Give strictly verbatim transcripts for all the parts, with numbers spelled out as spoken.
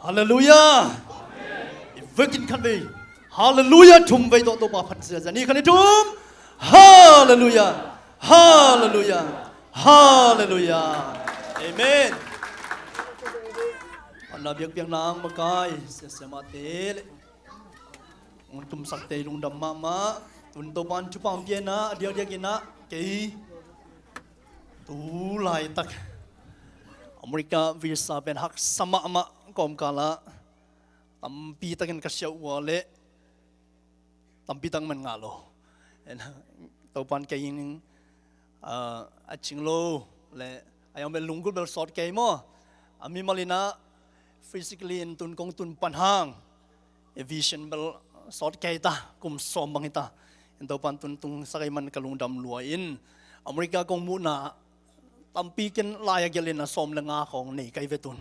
Halleluiah. I vekin khat vei. Halleluiah, thum vei tawh Topa phat ziazia ni. Khat, nih, thum. Halleluiah. Halleluiah. Halleluiah. Amen. Anna biakpiak nang makai sia sia mate le. Hong tumsakte lungdam mahmah. Tun Topan thupha pia-in ah, a diakdiakin ah kei tu laitak America visa pen haksa mahmah kawmkal ah tampi takin ka siauh uh a leh tampi tak man ngah lo. Topan kei in, ah, a cing lo le a yang bel lunggulh bel sawt kei maw. A mimal in ah physically in tun kong tun pan hang, a vision bel sawt kei ta, kum sawm bang hi ta. In Topan tun tungsak ahih man ka lungdam lua in, America kong muhna tampi ken lai a gelh in ah sawm le nga khawng nei kei ve tun.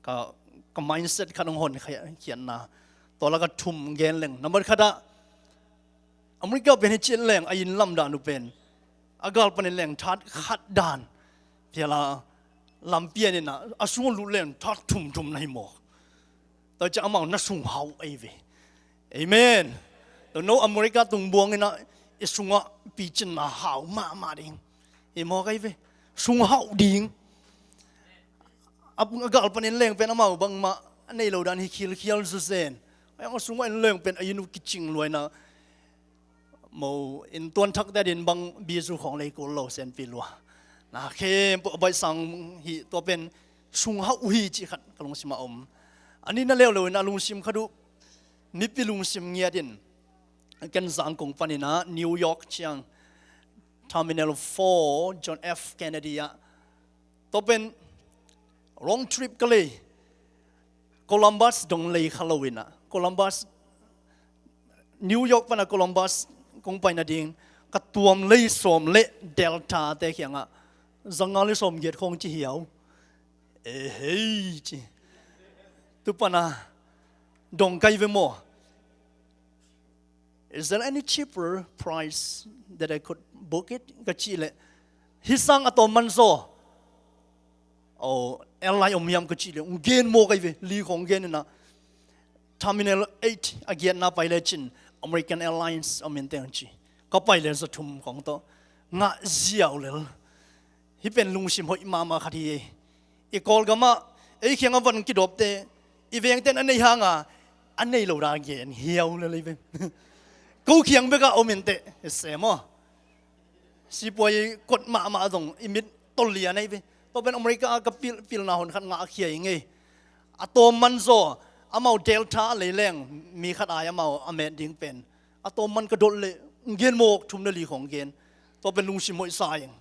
Ka, ka mindset khat hong hon khiatna. Tua lak ah thum gen leng. Nambat khat ah, America pen hi cih leng a inn lam dan uh pen a gal panin leng that khat dan. Phial a lampi en in ah a sung lut leng that thum thum na hi mawk. Tua ciang amau na sung hauh ahi ve. Amen. Tua no America tung buang in ah i sungah picinna hau mahmah ding hi mawk ahi ve. Sung hauh ding. A gal panin leng pen amau bangmah a nei lo dan hi khilkhial zuzen. A yang a sungah in leng pen a inn uh kicing lua in ah, mo in tuan thakte adin bang bizu khawng lei kul lo senpi lua. Na khempeuh a baihsang hi, tua pen sung hauh uh hi cih khat ka lungsim ah om. A nihna leuleu in ah lungsim khat uh mipi lungsim ngiat in, ken Zangkong panin ah New York ciang Terminal four John F Kennedy ah, tua pen round trip ka lei, Columbus dong lei kha lo in ah, Columbus, New York pan a Columbus kong pai nading ka tuam lei sawm le Delta te kiangah zanga le sawm giat khawng ci hiau. E hei ci. Tu pan a dong kei ve maw. Is there any cheaper price that I could book it? Ka cih leh, hih sang a tawm man zaw, oh, airline om hiam ka cih leh, hong gen mawk ahi ve, li khawng gen in ah, Terminal eight a giatna pai lecin American Airlines om in teng ci. Ka pai le za thum khawng tawh ngah ziau lel. Hih pen lungsim hoih mahmah khat hi. I Kawlgam ah ei kiangah van kidawpte, i vengte'n a nei hang a, a nei lo dan gen hiau lel hi ve. Ko kiang bek ah om in teh, i sem aw. Sipuai kot mahmah zong i mit tol lian ahi ve. Tua pen America ah ka pil, pilna hun khat ngah a khia hi ngei. A tawm man zaw, amau Delta a lei leng mi khat ai amau a met ding pen a tawm man ka dolh leh, gen mawk thum le li khawng gen. Tua pen lungsim hoih sa ing.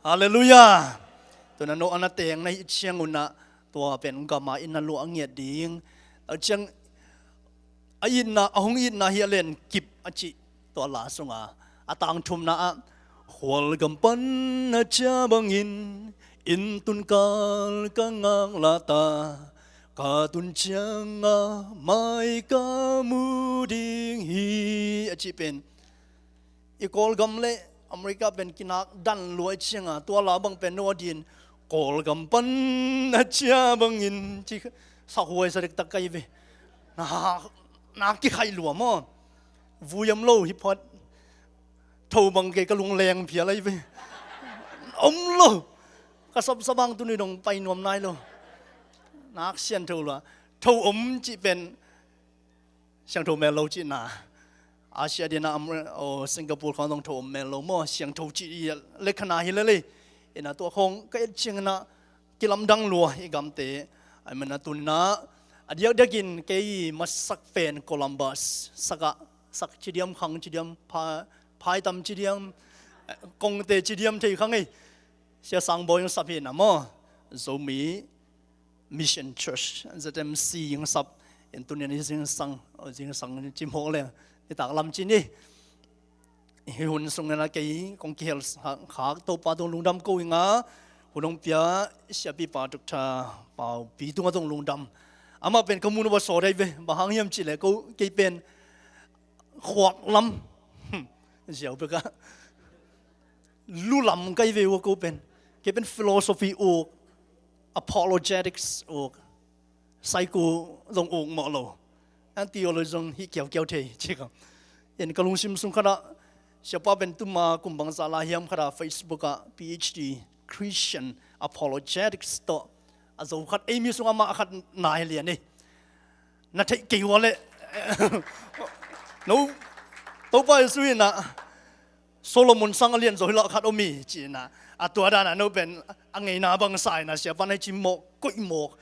Halleluiah. Tua na no a na teng na hih ciang un ah tua pen gam a itna luah a ngiat ding. A ciang a itna, a hong itna hi a len kip a cih tua la sungah a tang thumna ah, khualgam pan a cia bangin inn tunkal ka ngak lata, ka tun ciangah mai ka mu ding hi a cih pen i Kawlgam le America pen kinak dan luai cianga tua la bang pen no a din, Kawlgam pan a cia bangin ci, sakhuai sa dektak ka hi ve. Na, na kikhaih lua maw. Vui om lo hi phot. Tho bang kei ka lungleng phial ahi ve. Om lo. Ka sapsap bang tuni dong pai nuam nai lo. Nak siangtho lua. Tho om cih pen siangtho mel lo cihna. Asia dina am, o, Singapore khawng zong tho om mel lo maw, siangtho cih lekhana hi lel hi. Ina tua khawng ka et ciangina kilamdang lua i gamte. Ai mana tunna a diakdiakin kei masak pen Columbus sakah, sak cidiam, khang cidiam, pha, phaitam cidiam, eh, kongte cidiam thei khang ei. Sia Sang Bawi sap hi na maw, Zomi Mission Church, Z M C, hong sap in tunian hi zingsang, zingsang cimhawk le nitak lam cin hi. Hi hun sungin a kei kong kihel khak Topa tung lungdam ko inga, hun hong pia siapipa Doctor Paupi tunga tung lungdam. Amah pen ka mun upa sawt ahi ve, bang hang hiam cih le ko kei pen khuak lam, ziau beka, lu lam ka hi ve ua ko pen. Kei pen philosophy uk, apologetics uk, Saiku zong uk mawh lo. An theology zong hih kiaukiau thei ci kha. In ka lungsim sung khatah, siapa pen tuma kum bangzah lai hiam khatah Facebook ah P H D Christian Apologetics tawh a zo khat, ei mi sungah mah a khat nai lian ei. Na theih kei ua leh no, Topa Jesu in ah Solomon sang a lian zo hi lah khat om hi ci-in ah, a tua dan ah no pen a ngeina bangsa in ah siapa na hi ci mawk, koih mawk.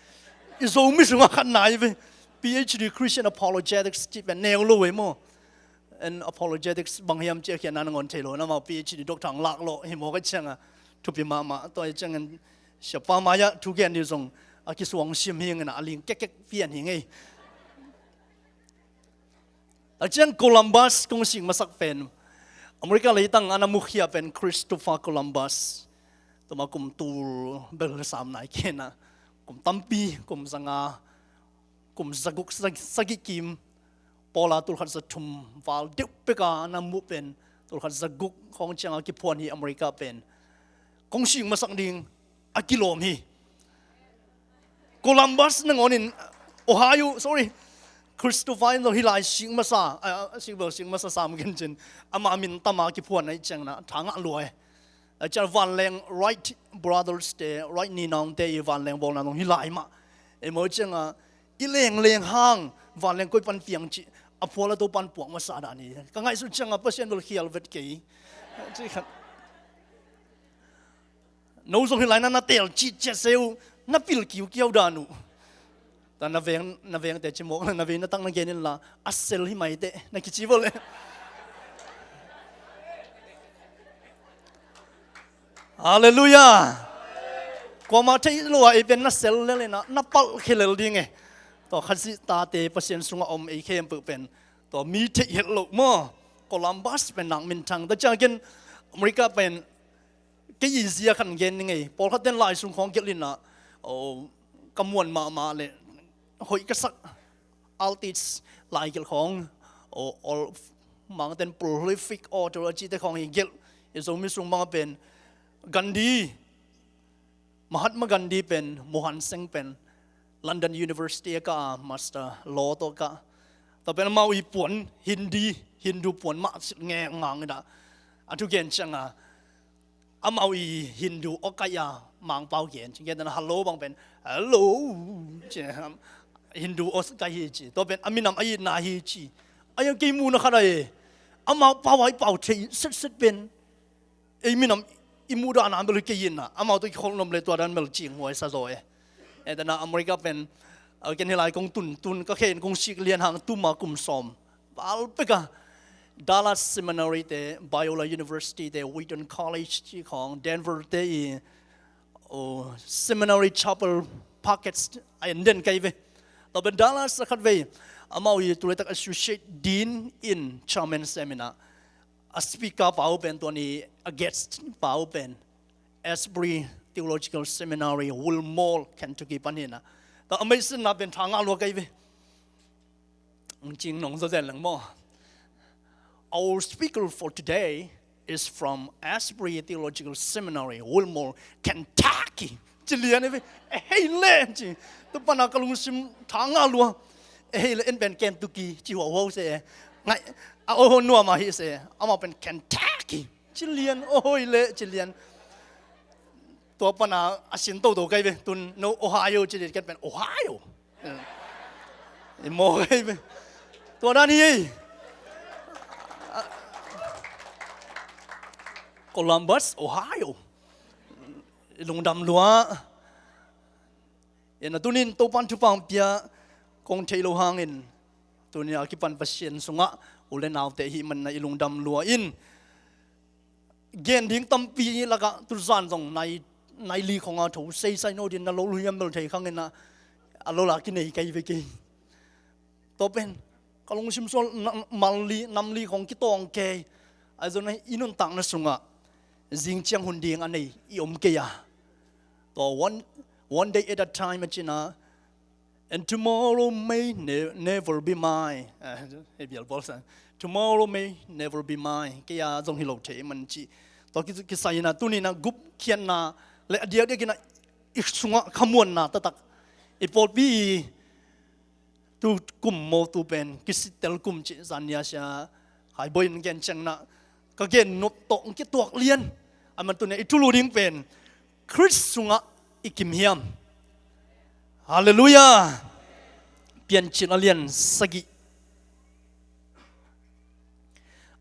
I Zomi sungah khat nai ve. P H D Christian Apologetics ci pen neu lo ve maw. And apologetics bang hiam ci a khiatna nangawn thei lo, na mau P H D doctor ang lak lawh hi mawk a ciang a thupi mahmah. Tua hi ciangin siapa mai-ah thugen ding zong a kisuang sim hi ing in ah, a ling kekkek pian hi ing ei. Tua ciang Columbus kong sik masak pen, America leitang a na mukhia pen Christopher Columbus. Tuma kum tul bel sam nai kei in ah, kum tampi, kum zanga, kum zaguk, sag-, sagih kim, Paula tul khat za thum val deuh pek a na muh pen, tul khat zaguk khawng ciang a kiphuan hi America pen. Kong sik masak ding a kilawm hi. Columbus nangawn in Ohio, sorry, Christopher in zong hih lai sik masa, ah, sik bel sik masa sam gen cin, ama min tam a kiphuan ahih ciangin ah tha ngah lua e. A ciang vanleng Wright brothers te, Wright ninaung te i vanleng bawlna zong hih lai mah. Ei maw ciang a, i lengleng hang vanleng koi pan piang cih a phual a Topa'n puak masa dan hi. Ka ngaihsut ciang a Pasian bel khial vet kei. Ci khat. No zong hih lai na na tel cih ciat se uh, na pil kiukiau dan uh. Ta na veng, na vengte ci mawk, na vei na tak na gen in la, a sel hi mai teh, na kici vawh le. Halleluiah. Kuamah theih lo a ei pen na sel lel in ah, na palh khia lel ding e. Tua Khazih tate Pasian sungah om ei khempeuh pen, tua mi theih het loh maw. Columbus pen nak minthang. Tua ciang ken America pen kei i zia khat gen ning ei. Pawlkhat ten lai sung khawng gelh in ah, oh, ka muan mahmah le hoih ka sak artist lai gelh khawng, oh, all, Mangten prolific author a cihte khawng hi gelh. I Zomi sung bang a pen Gandhi, Mahatma Gandhi pen, Mohan Singh pen London University a kah a, master law tawh kah. Tua pen amau i puan Hindi, Hindu puan mah silh nge ngang in ah, a thugen ciang a, amau i Hindu aw kaih a Mangpau gen ci, gen dan a hello bang pen hello ci, Hindu aw kaih hi ci. Tua pen a minam a itna hi ci. Ai a kei muhna khat a e, amau pau a i pau thei setset pen ei minam i muh dan a bel hi kei in ah, amau tawh kikholh nuam le tua dan bel cing huai sa zaw e. E, tana America pen, a, ken hih lai kong tun, tun ka khen kong sik lian hang tuma kum sawm val pek a Dallas Seminary te, Biola University te, Wheaton College ci khawng, Denver te i, oh, Seminary Chapel Package a en den kei ve. Tua pen Dallas a khat vei, amau i tu laitak Associate Dean in Chairman sem in ah, a speaker pa uh pen tua ni, a guest pa uh pen Asbury Theological Seminary, Wilmore, Kentucky pan hi in ah. Tua a meisinna pen tha ngah lua kei ve. Ang cing nong zaw zen leng maw. Our speaker for today is from Asbury Theological Seminary, Wilmore, Kentucky. Ci lian e ve. E hei le ci. Tua pan a ka lungsim tha ngah lua. E hei le en pen Kentucky ci huauhuau se. Ngai, a oho nuam a hi se. Amau pen Kentucky. Ci lian, ohoi le, ci lian. Tua pan a a sin toto kei ve, tun no Ohio ci lian ken pen Ohio. I maw kei ve. Tua dan hi ei. Columbus, Ohio. I lungdam lua. In a tunin Topan thupha hong pia kong theih loh hangin, tuni a kipan Pasian sungah u le naute ahih manin i lungdam lua in, gen ding tampi lakah tuzan zong nai, nai li khong a tho seisai no din na lo luhiam bel thei khang in a, a lo la kinei kei ve kei. Tua pen ka lungsim sual na, mal li, nam li khong kitawng kei. Ahi zongin i nuntakna sungah zing ciang hun ding a nei i om kei a. Tua one, one day at a time a cina, and tomorrow may ne-, never be mine. Ah, hei bial bawl sa. Tomorrow may never be mine. Kei a zong hi lo thei man ci. Tua ki, kisai in a tuni in a gupkhiatna le a diakdiak in a i sungah khamuanna taktak, i pawlpi i Tu kum mo tu pen kisittel kum cih zan ni a sia Khai Bawi in gen ciang na ka gen nop tawh kituak lian. A man tu ne i thulu ding pen Khrist sungah i kim hiam? Halleluiah. Piancil a lian sagih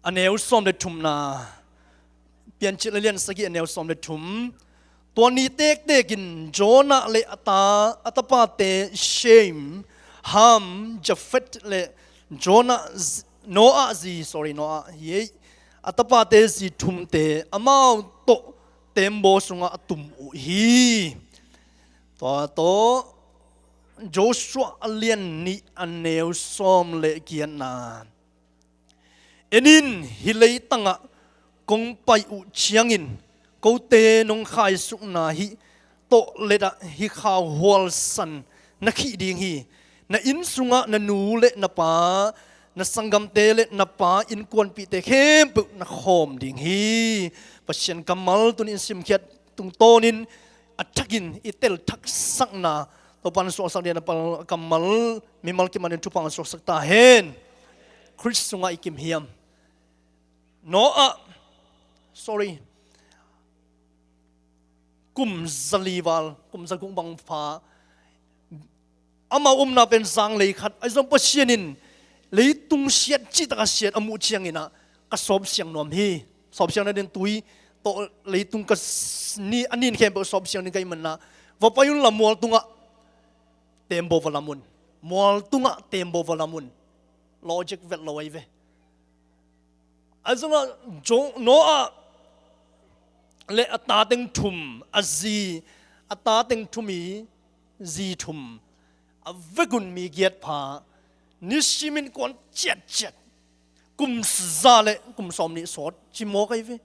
a neu sawm le thumna. Piancil a lian sagih a neu sawm le thum. Tua ni tektek in Jonah le a ta, a tapate Shem, Ham, Jafet le Jonah zi-, Noah zi, sorry, Noah hi ei. A tapate zi thumte amau tawh tembaw sungah a tum uh hi. Tua tawh Joshua a lian nih a neu sawm le giatna. En in, hih leitangah kong pai uh ciangin kote nong khaisukna hih tawh letah hih khau hualsan na khih ding hi. Na inn sungah na nu le na pa, na sanggamte le na pa innkuanpihte khempeuh na khawm ding hi. Pasian kammal tuni in simkhiat tungtawnin a thakin i telthaksakna Topa'n suaksak dingin a pal a kammal mimal kim manin thupha suaksak ta hen. Khrist sungah i kim hiam? Noah, sorry, kum zali val, kum zaguk bang pha, amau omna pen zanglei khat ahi zong Pasian in leitung siat cihtak a siat a muh ciangin ah ka sawpsiang nuam hi. Sawpsiang nading tui tawh leitung ka s-, ni, a nin khempeuh sawpsiang ding ka hih manin ah va pai unla mual tungah tembaw va lam un. Mual tungah tembaw va lam un. Logic vet lo ahi ve. A zongah Jo-, Noah le a tateng thum, a zi, a tateng thum i zi thum, a vekun mi giat pha, nisimin kuan ciatciat, kum za le kum sawm nih sawt ci mawk ahi ve.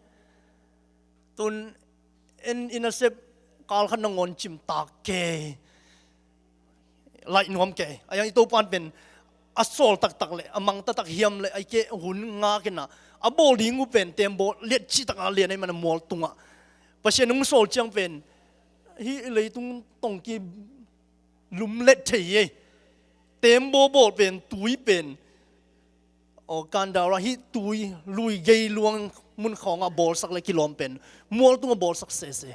Tun en in a sep kal khat nangawn cimtak kei. Laih nuam kei. A yang i Topa'n pen a sawl taktak le a mang taktak hiam le a i keh hun ngak in ah a bawl ding uh pen tembaw liat cihtak a lian ahi man a mual tungah Pasian hong sawl ciang pen hih leitung tawng kilumlet thei ei. Tembaw bawl pen, tui pen, aw, Kandara hih tui lui gei luang mun khawngah bawlsak le kilawm pen mual tungah bawlsak sese.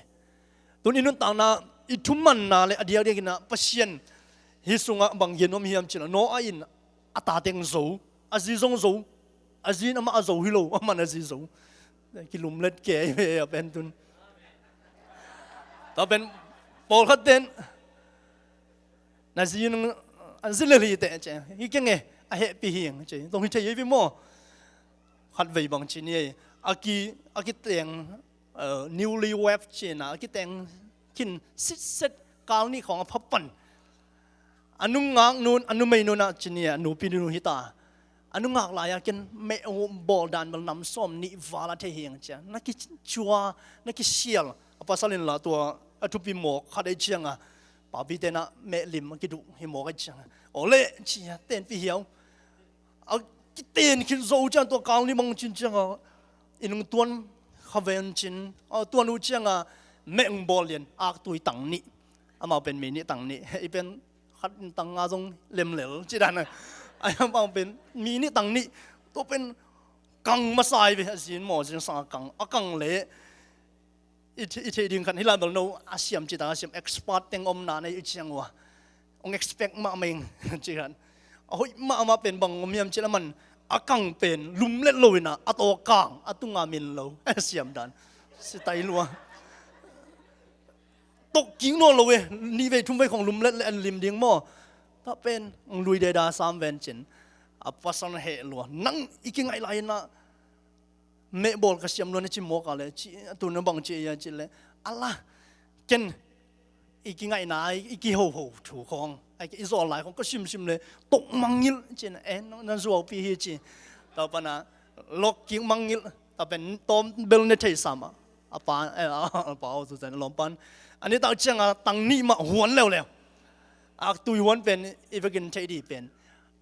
Tun i nuntakna, i thumanna le a diakdiak in ah Pasian hih sungah bang gen nuam hiam cih leh Noah in a tateng zo, a zi zong zo, a zi in amah a zo hi lo, aman a zi zo. Kilumlet kei ve a pen tun. Tua pen pawlkhat ten na zi in a zi lel hi teh ci, hi keng e, a hehpih hi ci. Tong hi thei hi ve maw? Khatvei bang ci ni ei. A ki, a kiteng, eh, newlywed ci na, a kiteng khin sitset kal nih khawng a pha pan. A nungak nun, a numei nun ah ci ni a, nupi nu hi ta. A nungak lai-a ken meh bawl dan bel nam sawm nih val a thei hi ing ci a. Na kicua, na kisial. A pasal in la tua a thupi mawk khat ei ciang a. Papi ten ah meh lim a kiduh hi mawk ei ciang a. Aw le ci a, tenpih hiau. A kiten khin zo uh ciang tua kal nih bang cin ciang a, inn hong tuan kha ven cin, a tuan uh ciang a meh hong bawl lian, aktui tang nih. Amau pen mi nih tang nih. I pen khat in tang nga zong lemlel ci dan a. A amau pen mi nih tang nih. Tua pen kang masa hi ve, a zin maw, zin sang a kang. A kang le i thei, i thei ding khan hi lai bel no a siam ci ta, a siam expert teng omna nei i ciang ua. Hong expect mahmah ing ci khan. A hoih mahmah pen bang om hiam ci leh aman a kang pen lumlet lo in ah, a taw kang, a tunga min lo. A siam dan. Si tai lua. Tok kik nawn lo e, nih vei thum vei khong lumlet le an lim ding maw. Tua pen, hong lui deda sam ven cin. A pasal na heh lua. Nang i kingaih lai in ah, meh bawl ka siam lua na ci mawk a le, ci, a tu na bang ci a ci le, a la, ken, i kingaihna, i kihoho thu khong, a i zawl lai khong, ka simsim le, tok mangngilh, ci na, eh, na, na zuaupi hi ci. Tua pan a, lok kik mangngilh, tua pen tawm bel ne thei sam a. A pa, eh, a, a pa aw tu zan lawm pan. A nitak ciang a tang nih mah huan leuleu. Aktui huan pen, i vekin thei di pen.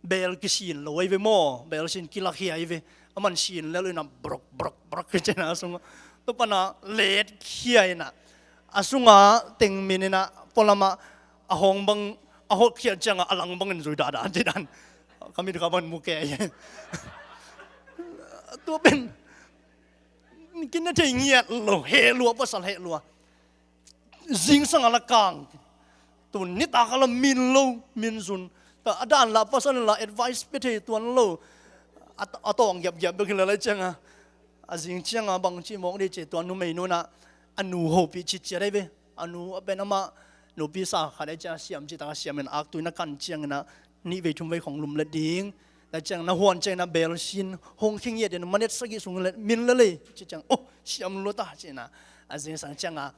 Bel kisin lo ahi ve maw, bel sin kilakhia ahi ve. Aman sin lel in a brok, brok, brok, ci na a sungah. Tua pan a let khia in a. A sungah teng min in a, pualam ah, a hong bang, A hotkhiat ciangah a lang bangin zui dahdah an ci dan. Ka mit kha bangin mu kei. Tua pen kin na thei ngiat lo, heh lua, pasal heh lua. Zingsang a la kang. Tu nitak a la min lo, min zun. Ta a dan la pasal la advice pe thei tuan lo. A, a tawng giapgiap bek hi la lai cianga. A zing cianga bang ci mawk dih ci tua numei nunah a nu hopih citciat ahi ve. A nu a pen amah nupi sa khat ahi cianga siam citak a siamin aktui na kan ciangina nih vei thum vei khong lum let ding. Na ciang na huan ciangina bel sin hong khingiat in manet sagih sung let min le lei ci ciang, oh, siam lua ta cina. A zingsang cianga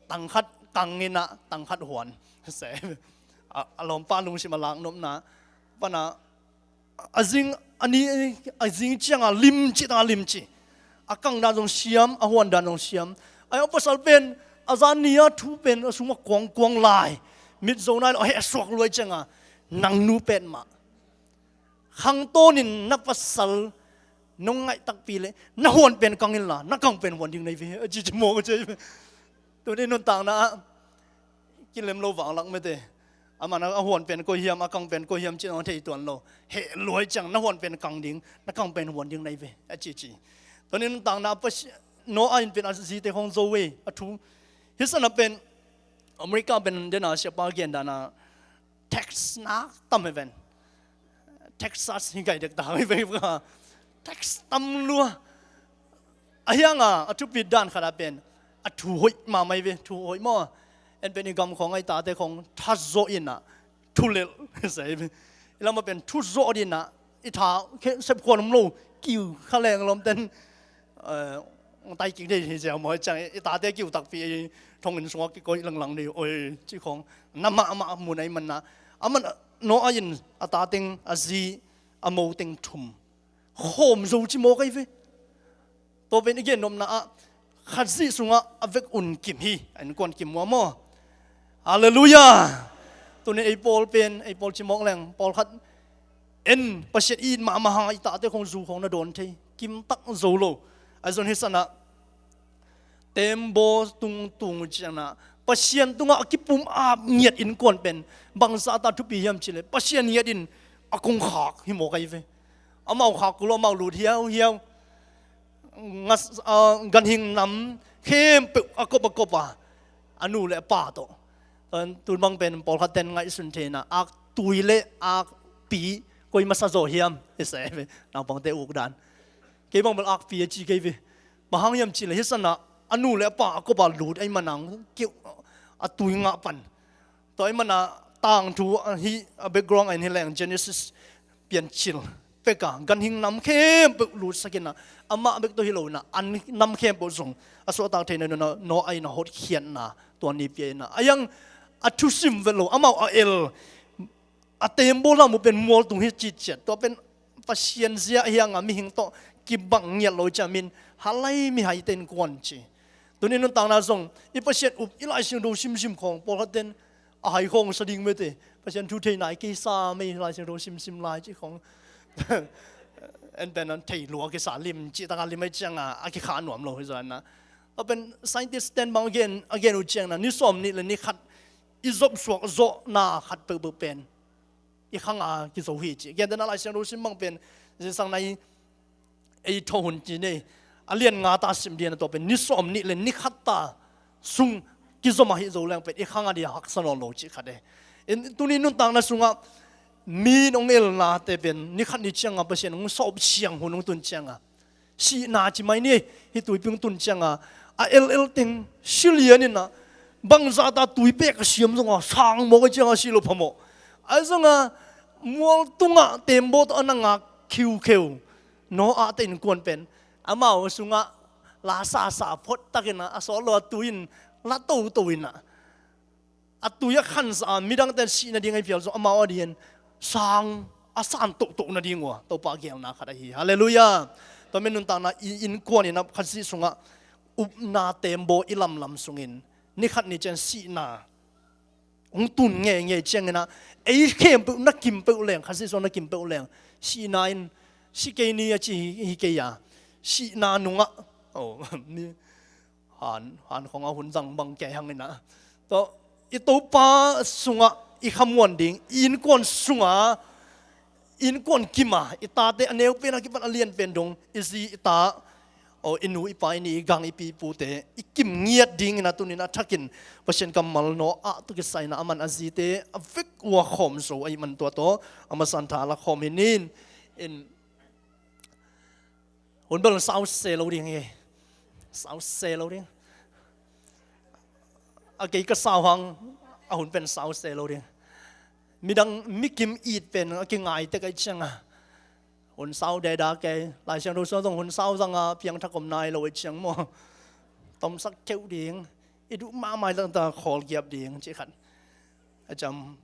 tangkhat kangina tangkhat huan. Se. A, a lawmpa lungsim a laknopna pana a zing a ni, a zing cianga limci ta limci. A kang dan zong siam, a huan dan zong siam. Ai a pasal pen a zan ni a thu pen a sungah kuangkuang lai. Mit zo nai lo a heh suak luai cianga nang nu pen mah. Khangtawnin na pasal nong ngaih takpi le na huan pen kang inla na kang pen huan ding nei ve a cici mawk a ci. Tuni nuntakna ah kilem lo vanglak mete. Amana a huan pen koi hiam, a kang pen koi hiam cin a thei tuan lo. Heh luai ciang na huan pen kang ding, na kang pen huan ding nei ve a cici. Tuni nuntakna a pasi no a in pen a zite khong zo ve a thu. Hi sana pen America pen dena siapa gen dana tax nak tam heven. Texas hi gai dek ta hi vei va. Tax tam lua. A hianga a thupit dan khata pen a thu hoih mamai ve, thu hoih maw. En pen i gam khong ai tate khong thazawh ina thulel. Sai ve. I lama pen thuzawh dina i tha khe sep khuan om lo kiu kha leng lom ten. Eh, tai kik dei hi ziau maw ciang i tate kiu takpi i thongin sungah kikoih langlang dei oi ci khong na mahmah mun ai manna. A man no a in a tateng a zi a moteng thum khawm zo ci mawk ai ve. Tua pen i gen nopna ah khatzih sungah a vek un kim hi a innkuan kim mua maw. Halleluia. Tuni ei pawl pen ei pawl ci mawk leng pawlkhat en Pasian it mahmah hang i tate khong zu khong na dawn thei kimtak zo lo. A zon hi sanah tembaw tung tung ciangna Pasian tungah a kipum ap ngiat innkuan pen bangzah ta thupi hiam cileh Pasian ngiat in a kong khak hi mawk ai ve. Amau khak kulo amau lut hiauhiau. Ngas, ah, ganhing nam khempeuh a kop a kop a a nu le a pa tawh. Tun bang pen pawlkhat ten ngaihsun theina aktui le akpi koi masa zaw hiam i se ve. Naupangte uk dan kei bang bel akpi a ci kei ve. Bang hang hiam ci le hi sana a nu le a pa a kop a lut ai manang keu a tui ngah pan. Tua ai mana tangthu hi a background a in hi leng Genesis piancil peka ganhing nam khempeuh lutsakina amah bek tawh hi lo ina an nam khempeuh zong a suahtak theina nuna no a ina hotkhiatna tua ni pia ina a yang a thusim vet lo amau a el a tembaw lam uh pen mualtung hi citciat tua pen Pasian zia a hianga mihing tawh kibang ngiat lo ciamin halai mihai ten kuan ci. Tuni nuntakna zong i Pasian up i Lai Siangtho simsim khong pawlkhat ten a hai khong sa ding mete Pasian thu thei nai kei sa mei Lai Siangtho simsim lai ci khong. En pen an thei lua kisa lim ci taka lim ai cianga a kikha nuam lo hi zana. A pen scientist ten bang a gen a gen uh ciangna ni sawm nih le ni khat i zop suak zawhna khat peuhpeuh pen i khanga kizo hi ci. Gentehna Lai Siangtho sim bang pen zingsang na i ei tho hun ci nei a lian nga ta sim diana tua pen ni sawm nih le ni khat ta sung kizom ahi zo leng pen i khanga dia haksa nawn lo ci khat e. Tuni nuntakna sunga mi nong elna te pen ni khat ni cianga Pasian nong sawp siang hun nong tun cianga sihna ci mai ni hi tuipi hong tun cianga a elel teng si lian ina bangzah ta tuipek a siam zonga sang mawk a cianga si lo phamawh. A zonga mual tunga tembaw tawh a na ngak khiukheu no a te innkuan pen amau sunga la sasa phot takina a sawt lo a tuin la toto ina a tui a khansa a midangte sihna ding a i pial zong amau a dingin sang a san tohtoh nading ua Topa gelna khat ahi. Halleluia. Tua min nuntakna i innkuan in a khatsih sungah upna tembaw i lamlam sungin ni khat ni cian sihna hong tun ngeingei cianginah ei khempeuh na kim peuh leng khatsih sungah na kim peuh leng sihna in si kei ni a ci hi, hi kei a sihna nungah oh, mi han, han khong a hun zang bang kei hang ina. Tua i Topa sungah i khamuan ding, i innkuan sunga, innkuan kima, i tate a neu pen a kipan a lian pen dong, i zi i ta, aw, i nu i pa i ni i gang i pi i pute i kim ngiat dingin a tunin a thakin Pasian kammal naw ah tu kisaina a man a zite a vek ua khawm zo ahih man tua tawh a masan tha la khawm hi nin. In hun bel sau se lo ding hi. Sau se lo ding. A kei ka sau hang a hun pen sau se lo ding. Midang mikim it pen a kingai tek a i cianga hun sau deda kei. Lai Siangtho sua zong hun sau zanga piangthak om nai lo a i ciang maw? Tomsak keuh ding. I duh mahmah i langta khawl giap ding ci khat. A cam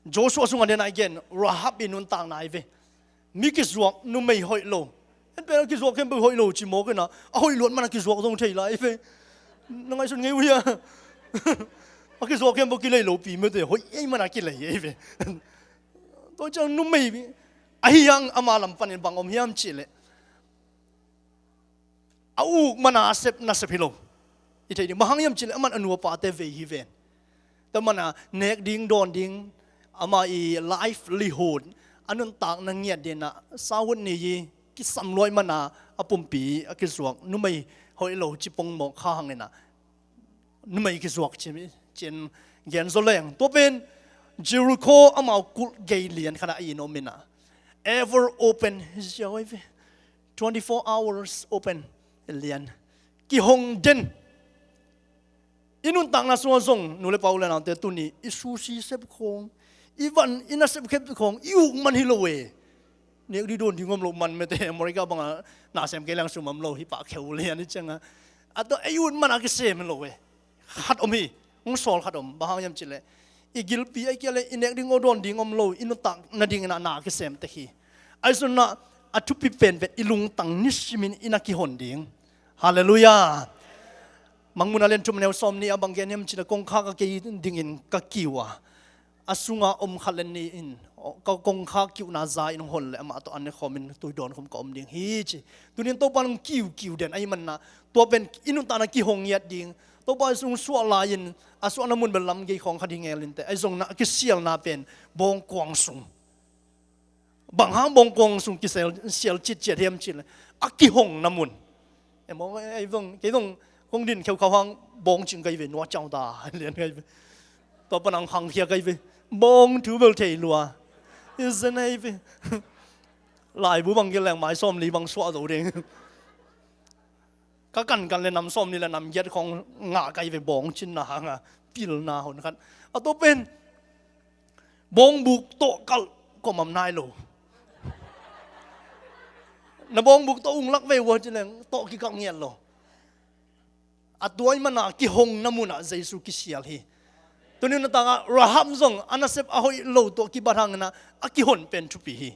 Joshua sungah den a i gen Rahab i nuntakna i ve. Mi kizuak numei hoih lo. En pen a kizuak khempeuh hoih lo ci mawk ina a hoih luat man a kizuak zong thei lai i ve. Na ngaihsun ngei uh hia? A kizuak khempeuh kilei lo pi mete hoih ei man a kilei ei ve. Tua ciang numei ahi hang ama lam panin bang om hiam cihleh a uk mana a sep nasep hi lo. I thei ding bang hang hiam cihleh aman a nu a pate vei hi ven. Tua mana nek ding dawn ding ama i livelihood a nuntakna ngiat dinah saut ni i kisam luai mana a pumpi a kizuak numei hoih lo ci pongmawk kha hanginah numei kizuak ci, cin gen zaw leng. Tua pen Jericho amau kulh gei lian khatah a in om inah ever open hi ziau ei ve. Twenty four hours open lian. Kihong den. I nuntakna sungah zong nu le pa u le naute tuni i sushi sep khawng, i van i nasep khep khawng i uk man hi lo e. Nek ding dawn ding om lo man mete America banga nasem kei lang sum om lo hi pah kheu lian i cianga a tua ei ut man a kisem hi lo e. Khat om hi. Hong sawl khat om bang hang hiam cihleh i gilpi a i kia le i nek ding aw dawn ding om lo i nuntak nadingin a na a kisem tek hi. Ahi zongin a thupi penpen i lungtang nisimin i na kihon ding. Halleluiah. Mangmuna lian thum neu sawm ni a bang gen hiam cihleh kongkhak a kei dingin ka kiu a a sunga om khat le ni in ka kongkhak kiuhna za in hong hon le amah tawh an ne khawmin tui dawn khum ka om ding hi ci. Tunin Topa nong kiu kiu den ahi manna tua pen i nuntakna kihong ngiat ding. Topa i sung suah lai-in a suahna mun bel lam gei khawng kha ding ngel inte ahi zongin a kisialna pen bawngkuang sung. Bang hang bawngkuang sung kisial sial citciat hiam cihleh a kihongna mun. Em aw ei zong kei zong kong din kheukhau hang bawng cing kai ve nua ciang ta lian kai ve. Tua pan ang hang khia kai ve. Bawng thu bel thei lua. I zen ei ve. Laibu bang gil leng mai sawm li bang suah zo ding. Ka kankan le nam sawm ni le nam giat khawng ngah kai ve bawng cinna hanga pilna hon khat. A tua pen bawng buk tawh kalh kawmam nai lo. Na bawng buk tawh unglak ve ua ci leng tawh kikalh ngiat lo. A tua i mana kihongna munah Jesu kisial hi. Tuni na tangah Rahab zong a nasep a hoih lo tawh kibat hangina a kihon pen thupi hi.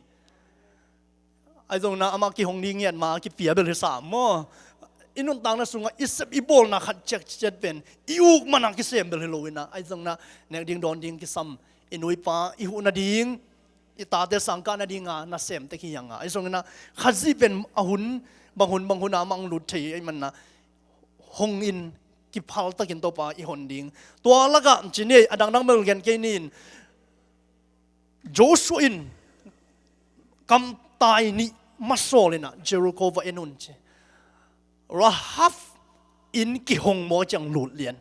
Ahi zongna amah kihong ding ngiat ma kipia bel hi sa maw? I nuntakna sungah i sep i bawlna khat ciakciat pen i uk mana kisem bel hi loina ahi zongna nek ding dawn ding kisam i nuipa i huh nading i tate sangkah nadinga na sem tek hi hanga ahi zongna Khazih pen a hun bang hun bang huna mang lut thei ahi manna hong in kiphal takin Topa i hon ding. Tua lakah cini a dangdang bel gen kei nin Joshua in kamtai nih masawl inah Jericho va en un ci. Rahab in kihong maw ciang lut lian.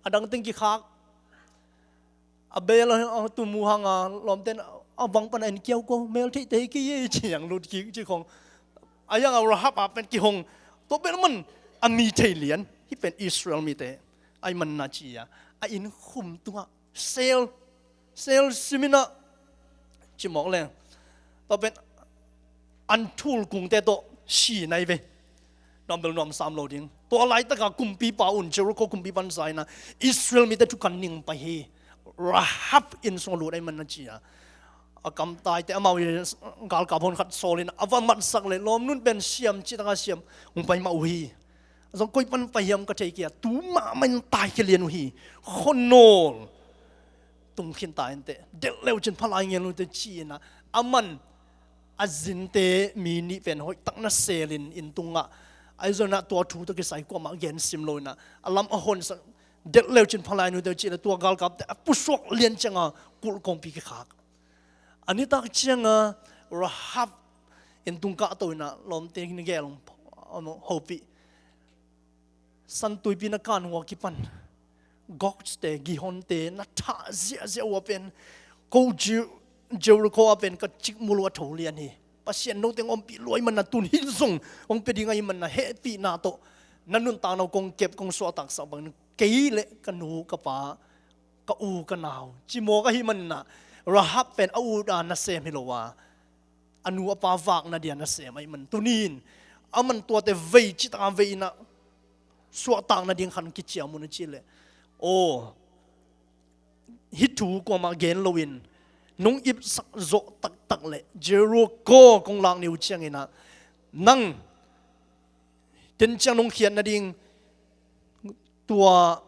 A dangteng kikhak a bel a tum uh hanga lawmten a vang pana en kiau ko mel theih tei kei e ci ang lut kik ci khong. A yang a Rahab a pen kihong tua pen man a mi thei lian hi pen Israel mite ai man na ci a a inn khum tungah sel sel siminah cimawk leng tua pen an thul kungte tawh si nai ve. Nuam bel nuam sam lo ding. Tua laitaka kumpipa un Jericho kumpipa in zaina Israel mite thukan ning pai hi. Rahab inn sung lut ai man na ci a a kamtaite amau i galkap hon khat sawlin a va matsak le lawmnun pen siam citaka siam hong pai mah uh hi. Zong koi pan pai hiam ka thei kia tu mahmah in tai kia lian uh hi. Khonawl tungkhin ta inteh delh leuh cin phalai ngel nute ci-ina a man a zinte mi nih pen hoihtak na selin inn tungah ahi zongah tua thu tawh kisai kuamah gen sim lo ina a lam a honsak Delh leu cin phalai nute cih le tua galkapte a pusuak lian cianga kulh kongpi kikhak. A nitak cianga Rahab in tungkah to inah lawmte in gel hopih. Santuipi na kan hua kipan Gogte, Gihonte na thah ziahziah hua pen ko Jericho a pen ka cikmul uh a tho lian hi. Pasian note hong ompih luai manna tun hih zong hong pia ding ahi manna hehpihna tawh na nuntakna uh kong kep kong suahtaksak bangin kei le ka nu ka pa ka u ka nau cimawk ahi manna Rahab pen a u a nasem hi lo a a nu a pa vakna dia nasem ahi man tunin a man tuate vei citaka vei inah suahtakna ding khan kiciam un a cih leh aw hih thu kuamah gen loin nong ipsak zawh taktak le Jericho kong lak ni uh cianginah nang ten ciang nong khiat nading tua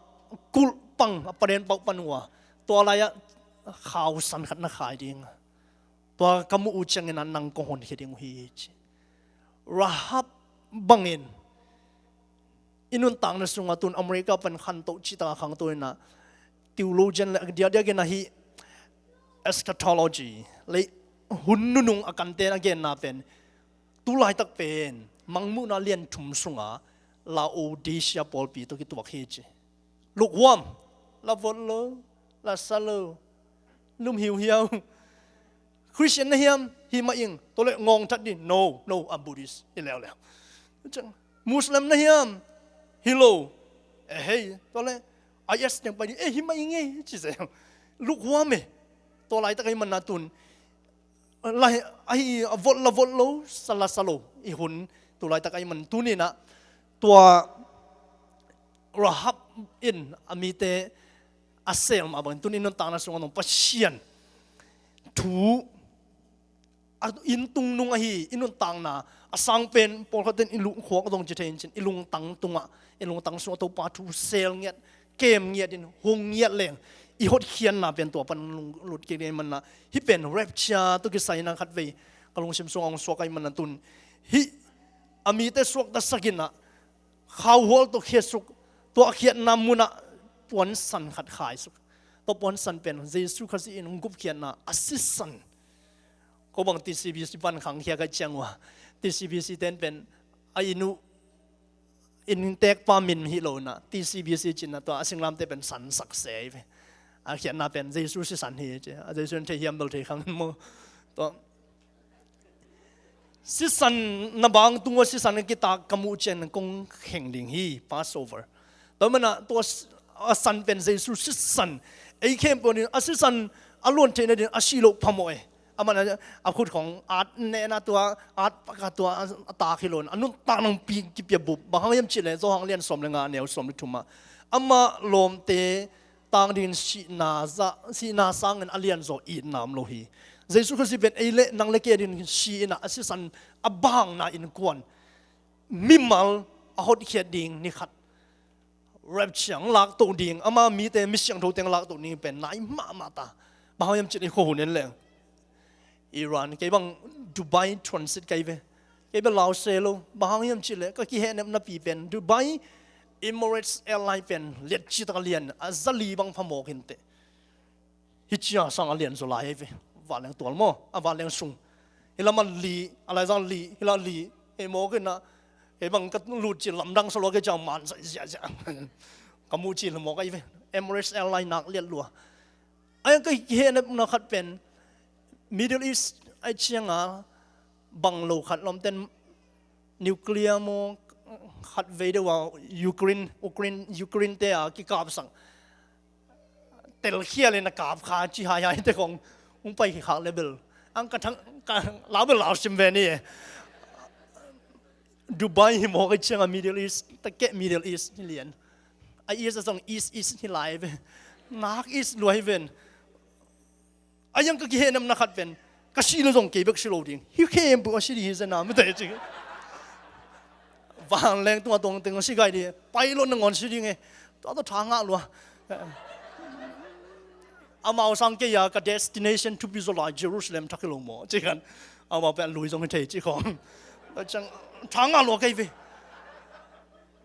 kulh pang a paden pauh pan uh a tua lai-ah khausan khat na khai ding tua ka muh uh cianginah nang kong honkhia ding uh hi ci. Rahab bangin i nuntakna sungah tun America pan khantoh citaka khangto inah theologian le diakdiakin ahi eschatology le hun nunung a kanten a genna pen tu laitak pen mangmuhna lian thum sunga Laodicea pawlpi tawh kituak hi ci. Lukhuam, la vot lo, la sa lo, lum hiuhiau. Christian na hiam? Hi mah ing. Tua le ngawng that dih. No, no, I'm Buddhist. Hi leuleu. Muslim na hiam? Hi lo. Eh hei, tua le I S teng pai dih. Eh hi mah ing ei ci se. Lukhuam eh. Tua laitak ahi manna tun ahi a vot la vot lo, sa la sa lo i hun tu laitak ahi man tuninah tua Rahab in a mite a sel mah bangin tun i nuntakna sungah nong Pasian thu a inntung nung ahi i nuntakna a sang pen pawlkhat ten i lungkhuak a dong ci thei in cin i lungtang tungah i lungtang sungah Topa thu sel ngiat kem ngiat in hung ngiat leng i hotkhiatna pen tua pan lunglut kik ding manna hih pen rapture tawh kisai inah khatvei ka lungsim sungah hong suak ahi manna tun hih a mite suakta sakinah khauhual tawh khiatsuk tua a khiatna munah puansan khat khaisuk. Tua puansan pen Jesu Khazih in hong gupkhiatna a sisan. Ko bang T C B C pan khangkhia ka ciang uh a T C B C ten pen a inn uh inntekpa min hi lo inah T C B C cinah tua a singlamte pen sansak se hi ve. A khiatna pen Jesu sisan hi ci a Jesu in thei hiam bel thei khang maw. Tua sisan na bang tungah sisan a kitak ka muh cian kong kheng ding hi Passover. Tua manah tua a san pen Jesu sisan ei khempeuh in a sisan a luan theihna din a sih loh phamawh e. Amah a khut khong at nehna tua at paka tua a tak hi lo in a nuntak nang pi kipia bup bang hang hiam cih leh Johan lian sawm le nga neu sawm le thumah amah lawmte tang dingin sihna sangin a lianzaw itna om lo hi. Jesu Khazih pen ei le nang le kei a dingin si inah a sisan a bangna innkuan mimal a hotkhiat ding ni khat rapture hong laktoh ding ama mite mi siangthote hong laktoh ding pen nai mahmah ta. Bang hang hiam cih leh i khuahun en leng Iran kei bang Dubai transit kai ve. Kei bang lau se lo bang hang hiam cih leh ka kihehnep napi pen Dubai Emirates Airline pen liatci taka lian a zali bang phamawk hinteh. Hih cia sang a lian zaw lai hi ve. Vanleng tual maw a vanleng sung hi lam a li a laizang li hi la li hei mawk inah kei bang ka lut cil lamdang sa lua kei ciang man sa ziahziah ka muh cil mawk ahi ve. Emirates Airline nak liat lua. Ai ka kihehnepna khat pen Middle East ai cianga bang lo khat lawmten nuclear maw khat vei deuh a Ukraine Ukraine Ukraine te a kikapsak telkhial in a kap kha ci haihai te kong hong pai khak le bel ang ka thang ka lau bel lau sim ve ni. Dubai hi mawk a cianga Middle East ta keh Middle East hi lian a East a zong East East hi lai ve. Nak East luai ven. A yang ka kihehnepna khat pen ka si le zong kei bek si lo ding hi khempeuh a si ding hi zena mete ci. Vanleng tunga tongteng a si gai ding pai lo nangawn si ding e. Tua tawh tha ngah lua. Amau sang kei a ka destination thupi zaw lai Jerusalem thak hi lo maw ci khan amau pen a lui zong hi thei ci khawng. Ciang tha ngah lua kei ve.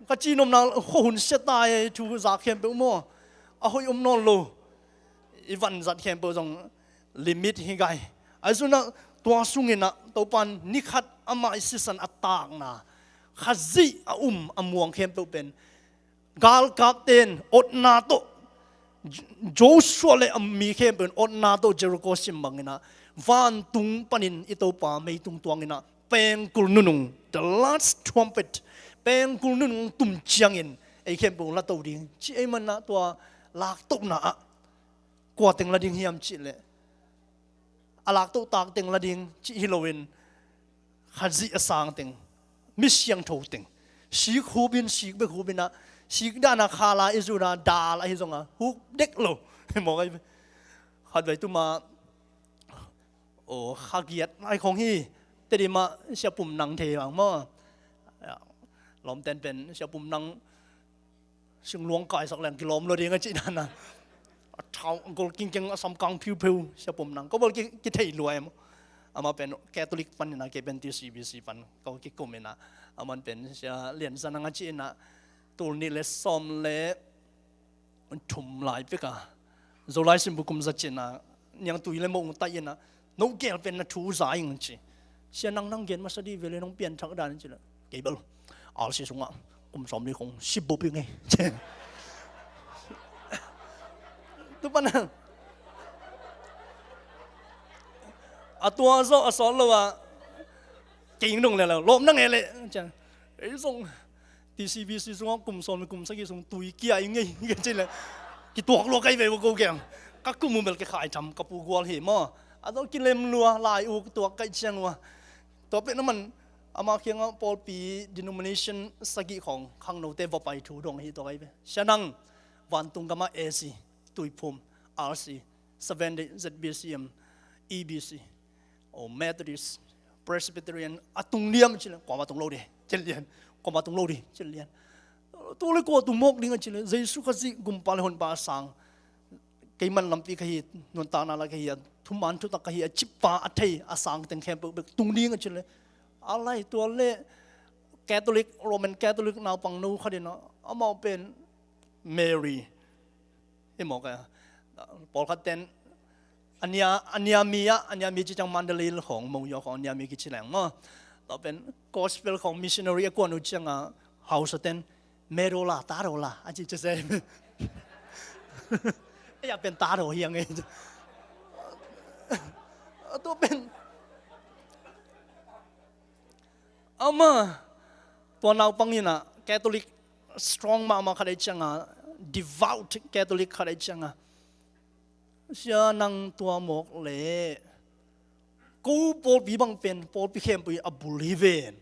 Ka ci nopna khuahun sia ta e, thu za khempeuh maw, a hoih om nawn lo. I vanzat khempeuh zong limit hi gai. Ahi zongin ah tua sungin ah Topa in ni khat amah i sisan a takna, Khazih a um a muang khempeuh pen, galkapte in otna tawh, Joshua le a mi khempeuh in otna tawh Jericho sim bangin ah, vantung panin i Topa meitung tuangin ah, pengkul nunung, the last trumpet, pengkul nunung tum ciangin ei khempeuh la to ding ci ahih manin ah, tua laktohna ah kua teng la ding hiam cih leh, a laktoh tak teng la ding cih hi loin, Khazih a sang teng, mi siangtho teng, sik hup in, sik bek hup in ah, sik dan a khala i zun a dal ahi zong a, hup dek lo. Mawk ahi ve. Khatvei tuma, aw, kha giat lai khong hi. Tedim ah Sia Pum Nang thei bang maw. Lawmten pen Sia Pum Nang singluang kaisak leng kilawm lua ding a cih dan a, a thau a gol kingkeng, a samkang phiupheu, Sia Pum Nang. Ko bel ki, kithei lua em. Amah pen Catholic panin ah, kei pen T C B C pan ko kikum in ah, aman pen Sia Lian Za Nang a cih in ah, tul nih le sawm le thum lai pek a Zolai Simbu kum za cin a, niangtui le mawh ung taih in ah, no gel pen na thu za ing ci. Sia Nang, nang gen masa dih ve le, nong pianthak dan ci le, kei bel R C sungah kum sawm li khong sibuk ing ei. Tu pan a, a tua zawh a sawt lo a, kei ing dong le lo, lawm nang e le ci a. Ei zong T C B C sungah kum sawm le kum sagih sung tui kia ing ei, ka ci le, kituak lua kai ve ua ko keng. Ka kum uh bel ka khai tham, ka pu gual hi maw. A tawh kilem lua, lai uk tuak kai ciang ua. Tua pen aman, amah kiangah pawlpi denomination sagih khawng khangnote va pai thu dong hi tua kai ve. Sia Nang, vantung gamah A C, Tuiphum, R C, Seventh Day, Z B C M, E B C, aw, Methodist, Presbyterian, a tung diam ci le, kuamah tung lo dih, ci lian, kuamah tung lo dih, ci lian. Tu le kua tung mawk ding a ci le, Jesu Khazih gumpa le honpa a sang, kei man lampi ka hi, nuntakna la ka hi a, thuman thutak ka hi a, cippa a thei a sang teng khempeuh bek tung ding a ci le, a lai tua le Catholic, Roman Catholic naupang no khat in ah, amau pen Mary, hi mawk a, pawlkhat ten a nia, a nia mi ah, a nia mi ci ciang Mandalay khawng, Monywa khawng a nia mi kici leng maw. Tua pen gospel khawng missionary a kuan uh ciang a, hausa ten, "Me daw la, ta daw la," a ci ci se. Ei a pen ta daw hiang ei. Tua pen ama, tua naupang in ah Catholic strong mahmah khat ei ciang a, devout Catholic khat ei ciang a, Sia Nang, tua mawk le ko pawlpi bang pen pawlpi khempeuh a bul hi ven,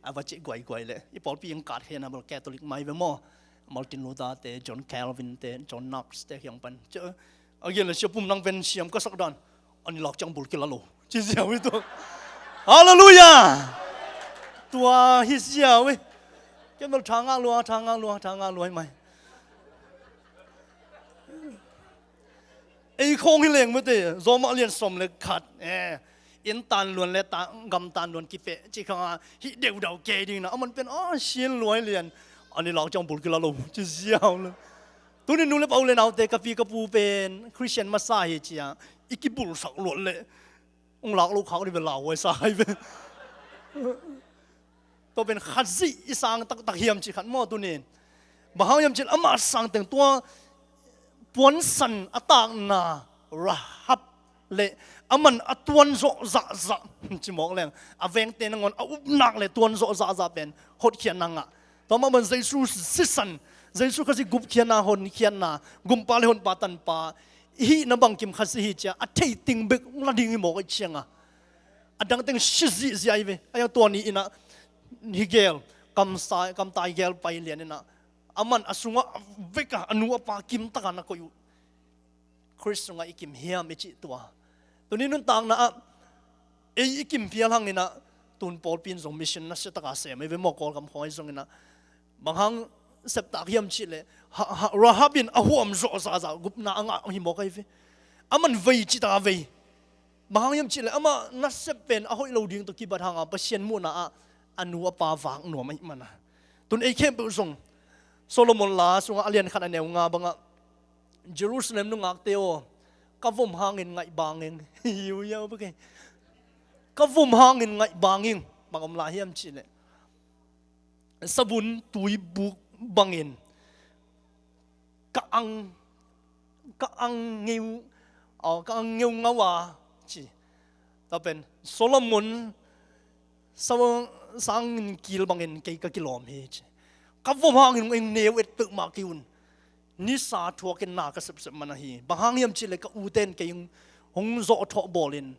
a va cih guaiguai le. I pawlpi ing kat hen a bel Catholic mai ve maw. Martin Luther te, John Calvin te, John Knox te kiang pan. Ci a gen le, Sia Pum Nang pen siam ka sak dan, a ni lak ciang bul kila lo, ci ziau hi tua. Halleluiah. Tua hi ziau hi. Ken bel tha ngak lua, tha ngak lua, tha ngak lua hi mai. Ei khawng hi leng mate, Zawmah lian sawm le khat, eh, inn tan luan le ta, gam tan luan kipeh ci khang a, hih deudau kei ding na, aman pen a sian luai lian, a ni lak ciang bul kila lo, ci ziau le. Tuni nu le pa, u le naute, ka pi ka pu pen Christian masa hi ci a, i kibulsak luat le, ong lak lo khak dih ve, lauhuai sa hai ve. Tua pen Khazih i sang taktak hiam cih khat maw tuni in. Bang hang hiam cih leh amah sang teng tua puansan a takna Rahab le aman a tuan zawh zahzah, ci mawk leng, a vengte nangawn a upna le tuan zawh zahzah pen hotkhiatna ngah. Tua mah bang Jesu sisan, Jesu Khazih gupkhiatna, honkhiatna, gumpa le honpa tanpa i hihna bangkim Khazih hi ci a, a theih ting bek la ding hi mawk ahih ciang a, a dang teng si zihziah hi ve. A yang tua ni in ah hi gel, kamsai, kamtai gel pai lian in ah, aman a sungah a vek a, a nu a pa kim tak a na koih uh. Khrist sungah i kim hiam i cih tua. Tuni nuntakna ah ei i kim phial hang in ah, tun pawlpi in zong mission nasia tak a sem hi ve maw, Kawlgam khawng ahi zong in ah. Bang hang sep tak hiam cih leh, ha, ha, Rahab in a huam zawh zahzah gupna a ngah hi mawk ahi ve. Aman vei cih tak a vei. Bang hang hiam cih leh amah nasep pen a hoih lo ding tawh kibat hang a, Pasian muhna ah a nu a pa vak nuam ahih man a. Tun ei khempeuh zong Solomon la sungah a lian khat a neu nga bangah, Jerusalem nungakte aw, ka vom hangin ngaih bang ing. Hiu hiau bek ei. Ka vom hangin ngaih bang ing. Bang om lai hiam cihleh, savun tuibuk bangin ka ang, ka ang ngeu, aw, ka ang ngeu ngau a ci. Tua pen Solomon sa-, sangin kil bangin kei ka kilawm hi ci. Ka vom hangin hong eng neu et peuhmah kei un. Nisa thuakin na ka sepsep man ahi. Bang hang hiam cihleh ka ute in kei hong, hong zawhthawh bawlin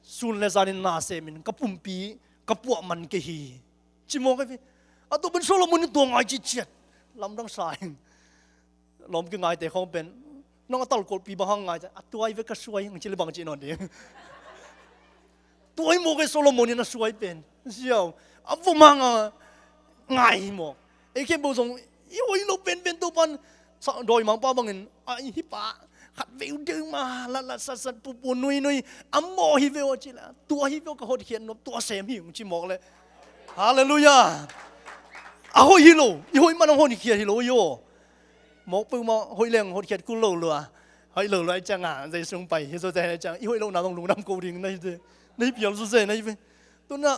sun le zanin na semin ka pumpi ka puah man kei hi. Ci mawk ahi ve. A tua pen Solomon in tua ngai citciat. Lamdang sa ing. Lawm kingaite khawng pen, nang a talkolhpi bang hang ngai, a tuai ve ka suai, hong ci le bang ci nawn ding. Tuai mawk ei Solomon in a suai pen. Ziau. A vom hang a ngai hi mawk. Ei khempeuh zong, i hoih lo penpen Topan, sa dawimangpa bangin, a i hi pa, khat veu deu ma, latlat satsat pupu nuinui, a mawh hi veu a ci le, tua hi veu ka hotkhiat nop, tua sem hi hong ci mawk le. Halleluiah. A hoih hi lo, i hoih man hong hotkhiat hi lo i aw. Mawk peuhmah hoih leng hotkhiat kul lo lua. Hoih lo lua i ciangah, zei sung pai, hi zo te hi ciang, i hoih lo na dong lungdam ko ding na hi te. Na hi pial zo zei na hi ve. Tuna,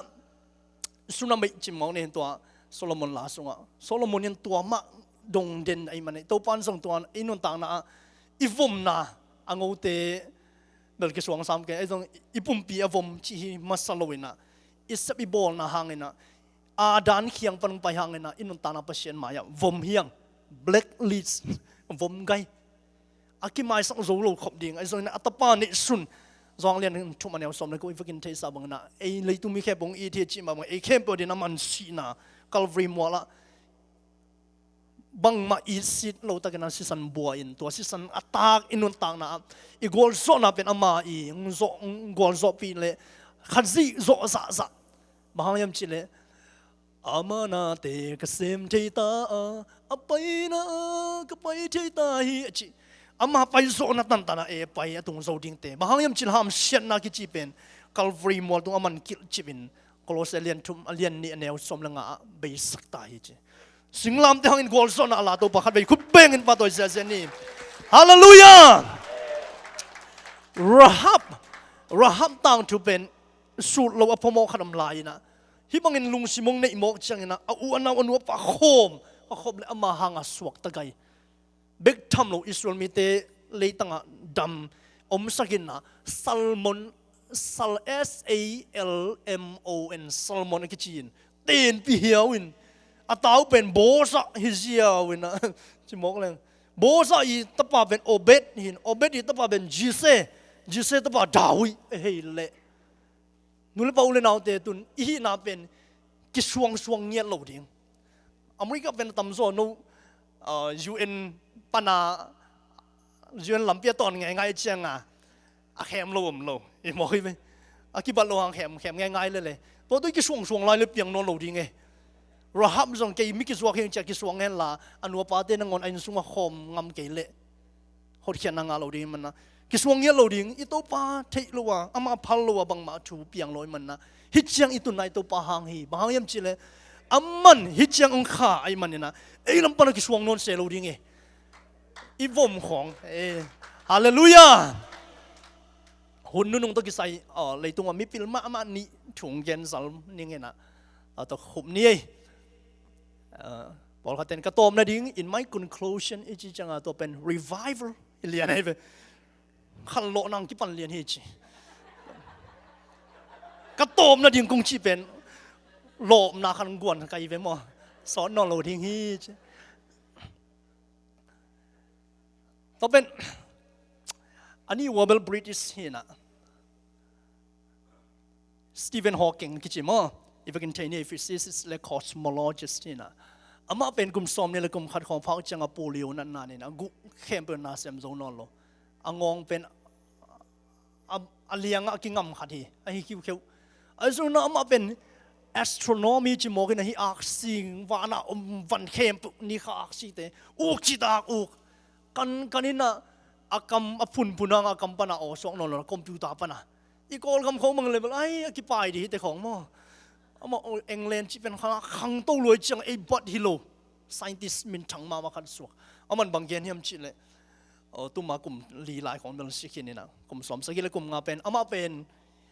Sunameih cim mawk nih tua Solomon la sungah. Solomon in tua mah dong den ahih manin Topan zong tua i nuntakna ah i vomna a ngote bel kisuang sam kei, ei zong i pumpi a vom cih hi masa lo inah, i sep i bawlna hang inah, a dan khiang pan pai hang inah i nuntakna Pasian mai-ah vom hiang, blacklist, vom gai. A kimaisak zo lo khop ding, ahi zongin a tapa neihsun. Johan lian thum a neu sawm le kua i vekin theihsa bangin ah, ei leitung mi khempeuh hong it hi cih mah bangin ei khempeuh adingin a man sihna Calvary mualah bangmah itsit lo takin a sisan bua in, tua sisan a tak i nuntakna ah i gualzawhna pen ama i hong zawh, hong gualzawhpih leh Khazih zawh zahzah. Bang hang hiam cih leh, ama nate ka sem thei ta a, a paina a ka pai thei ta hi a ci. Ama paizawhna tantan a ei pai a tung zo dingte. Bang hang hiam cih leh hamsiatna kici pen Calvary mual tung a man kilhcip in Kolose lian thum a lian nih a neu sawm le nga ah beisak ta hi ci. Singlamteh hangin gualzawhna a la Topa khatvei khut bengin pahtawi ziahziah ni. Halleluiah. Rahab, Rahab tangthu pen sut lo a phamawh khat om lai inah, hih bangin lungsim hong neih mawk ciangin ah, a u a nau a nu a pa khawm a khop le ama hanga suakta gai. Bek tham lo Israel mite leitangah dam omsak inah, Salmon, Sal-, S A L M O N, Salmon a kici in, tenpih hiau in, a tau pen Boaz hi ziau inah, ci mawk leng. Boaz i tapa pen Obed hi in, Obed i tapa pen Jesse, Jesse tapa David a hei leh. Nu le pa u le naute tun i hihna pen kisuangsuang ngiat lo ding. America pen a tamzaw no, ah, U N pana, U N lampi a tawn ngeingai cianga a khem lo om lo. I mawk hi ve. A kibat lo hang khem, khem ngeingai lele. Tua tui kisuangsuang lai le piang nawn lo ding e. Rahab zong kei mi kizuak hi cia kisuang hen la, a nu a pate nangawn a inn sungah khawm ngam kei leh hotkhiatna ngah lo ding manna. Kisuang ngiat lo ding, i Topa theih lo a, amah phal lo a bangmah thu piang lo i manna. Hih ciang i tunna i Topa hang hi, bang hang hiam cih leh, aman hih ciang hong kha ahih maninah, ei lam pana kisuang nawn se lo ding e. I vom khawng, eh, halleluiah. Hun nunung tawh kisai, aw, leitungah mipil mahmah nih thu gen zal ning inah, aw, tawh khup ni ei. Ah, pawlkhat ten ka tawpna ding, in my conclusion, i ci cianga tua pen revival i lian ahi ve. Khanlawhna hong kipan lian hi ci. Ka tawpna ding kong cih pen lawpna khan guan ka hi ve maw. Sawt nawn lo ding hi ci. Tua pen a ni ua bel British hi inah, Stephen Hawking kici maw, i vekin thei ni, physicist le cosmologist hi inah. Amah pen kum sawmnih le kum khat khawng phak cianga polio natna ni inah, a guh khempeuh na sem zo nawn lo. A ngawng pen a, a liangah a kingam khat hi, ahi khiukheuh. Ahi zongin amah pen astronomy ci mawk inah, hih aksing, vanah om van khempeuh, ni kha aksite uk citak uk. Kan, kan inah a kam, a phunphun hangah a kam pana aw suak nawn lo, computer pana. I Kawlgam khawng bang level ai, a kipai dih hite khawng maw. Amah, oh, England cih pen khang, khangto luai ciang ei bat hi lo. Scientist minthang mahmah khat suak. Aman bang gen hiam cih leh, oh, tuma kum li lai khong bel si khin in ah, kum sawm sagih le kum nga pen, amah pen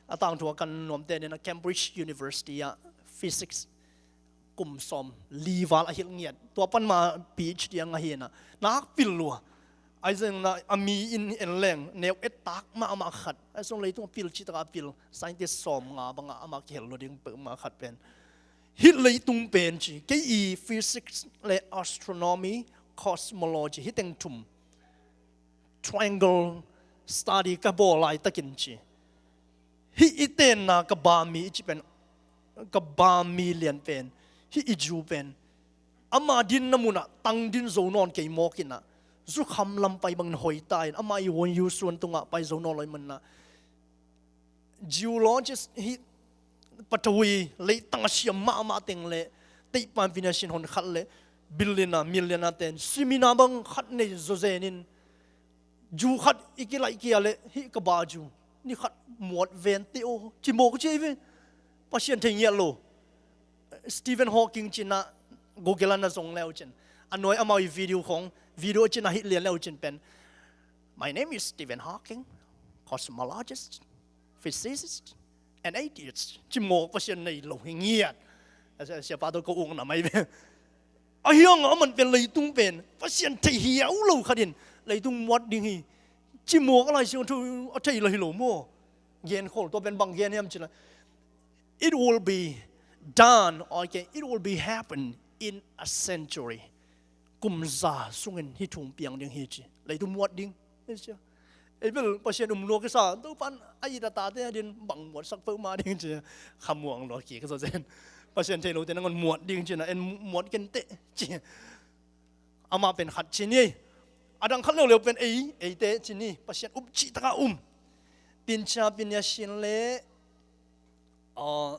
a tangthu a kan nuamte in ah Cambridge University ah physics kum sawm li val a hilh ngiat. Tua pan ma PhD a ngah hi in ah, nak pil lua. Ahi zongin ah a mi in en leng neu et tak mahmah khat. Ahi zong leitung a pil cih tak a pil, scientist sawm nga bang ah amah kihel lua ding peuhmah khat pen, hih leitung pen ci, kei i physics le astronomy, cosmology, hih teng thum, triangle study ka bawl laitakin ci, hih i tenna ka ba mi i ci pen, ka ba mi lian pen, hih i Jew pen, ama dinna munah tang din zo nawn kei mawk in ah, zukham lam pai bangin hoih ta in, ama i won yu suan tungah pai zo nawn lo i manah, geologist hih patawii leitang a siam mahmah teng le, teihpan pina sin hon khat le, billionaire, millionaire ten seminar bang khat nei zawzen in, Jew khat i kilaih kia le, hih ka ba Jew, ni khat muat ven te aw, ci mawk ci ei ve. Pasian thei ngiat lo. Stephen Hawking ci in ah Google ah na zong le uh cin, a nuai amau i video khong, video ci in ah hih lian le uh cin pen, "My name is Stephen Hawking, cosmologist, physicist, and atheist." Ci mawk, Pasian nei lo hi ngiat. A sia, siapa tawh ko ung na mai ve. Ahi hang aman pen leitung pen Pasian thei hiau lo khat in leitung muat ding hi. Ci mawk a Lai Siangtho a thei lo hi lo maw. Gen khol, tua pen bang gen hiam cih leh, "It will be done, okay, it will be happen in a century." Kum za sungin hih thu piang ding hi ci. Leitung muat ding. Ei bel Pasian um lua kisa, Topan a it a tate a din bang muatsak peuhmah ding ci. Khamuang lua kik zawzen. Pasian thei lote nangawn muat ding ci in ah, en muat kenteh ci. Amah pen khat ci ni. A dang khat leuleu pen ei, eite ci ni. Pasian up cih takah um. Pincha pinya sin le, ah,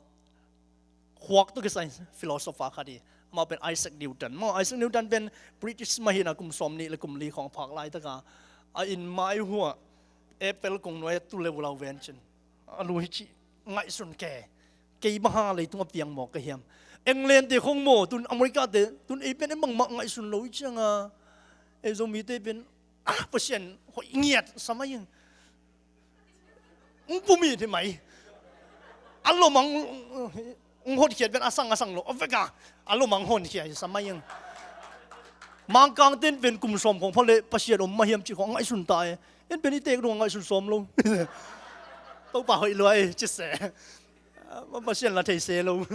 khuak tawh kisai philosopher khat hi. Amah pen Isaac Newton. Maw, Isaac Newton pen British mah hi in ah, kum sawm nih le kum li khong phak laitaka a inn mai uh ah apple kong nuai a tu leulau ven cin, a lui hi ci, ngaihsun ke. Kei bang hang leitung a piang mawk ka hiam. England te khong maw, tun America te, tun ei pen en bangmah ngaihsun lo i cianga, ei Zomite pen, ah, Pasian hoih ngiat sa mai ing. Ung pumit hi mai. A lomang ung hotkhiat pen a sang a sang lo a vek a, a lomang honkhia hi sa mai ing. Mangkang ten pen kum sawm khong pha le Pasian om mah hiam cih khong ngaihsun ta e. En pen i tek dong ngaihsun sawm lo. Topa hoih lua e ci se. Ah, Pasian la thei se lo.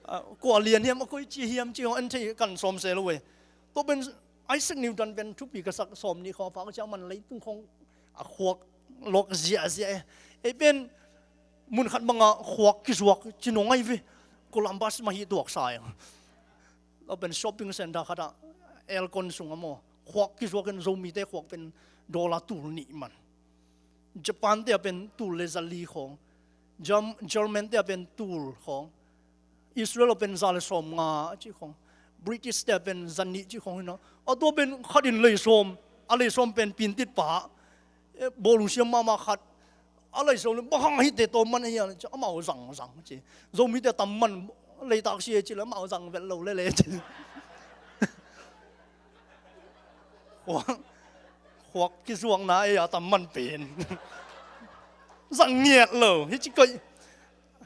Ah, kua lian hiam, a koi ci hiam cih khong en thei kan sawm se lo e. Tua pen Isaac Newton pen thupi ka sak, sawm nih khong a phak ciang man leitung khong a khuak lawk ziahziah e. Ei pen mun khat bangah khuak kizuak ci nong ai ve. Columbus mah hi tuaksa e. Tua pen shopping center khatah aircon sungah maw, khuak kizuak in, Zomite khuak pen dollar tul nih man. Japan te ah pen tul le za li khong. Germ-, German te ah pen tul khong. Israel ah pen za le sawm nga cih khong. British te ah pen za nih cih khong hi na. A tua pen khat in lei sawm, a lei sawm pen pintit pa, eh, bawlung siam mahmah khat. A lei sawm le bang hang hite tawm man ahi a, amau zang zang ci. Zomite tam man leitak si e ci le amau zang vet lo lele ci. Khuak, khuak kizuakna ei a tam man pen. Zang ngiat lo. Hi ci koih,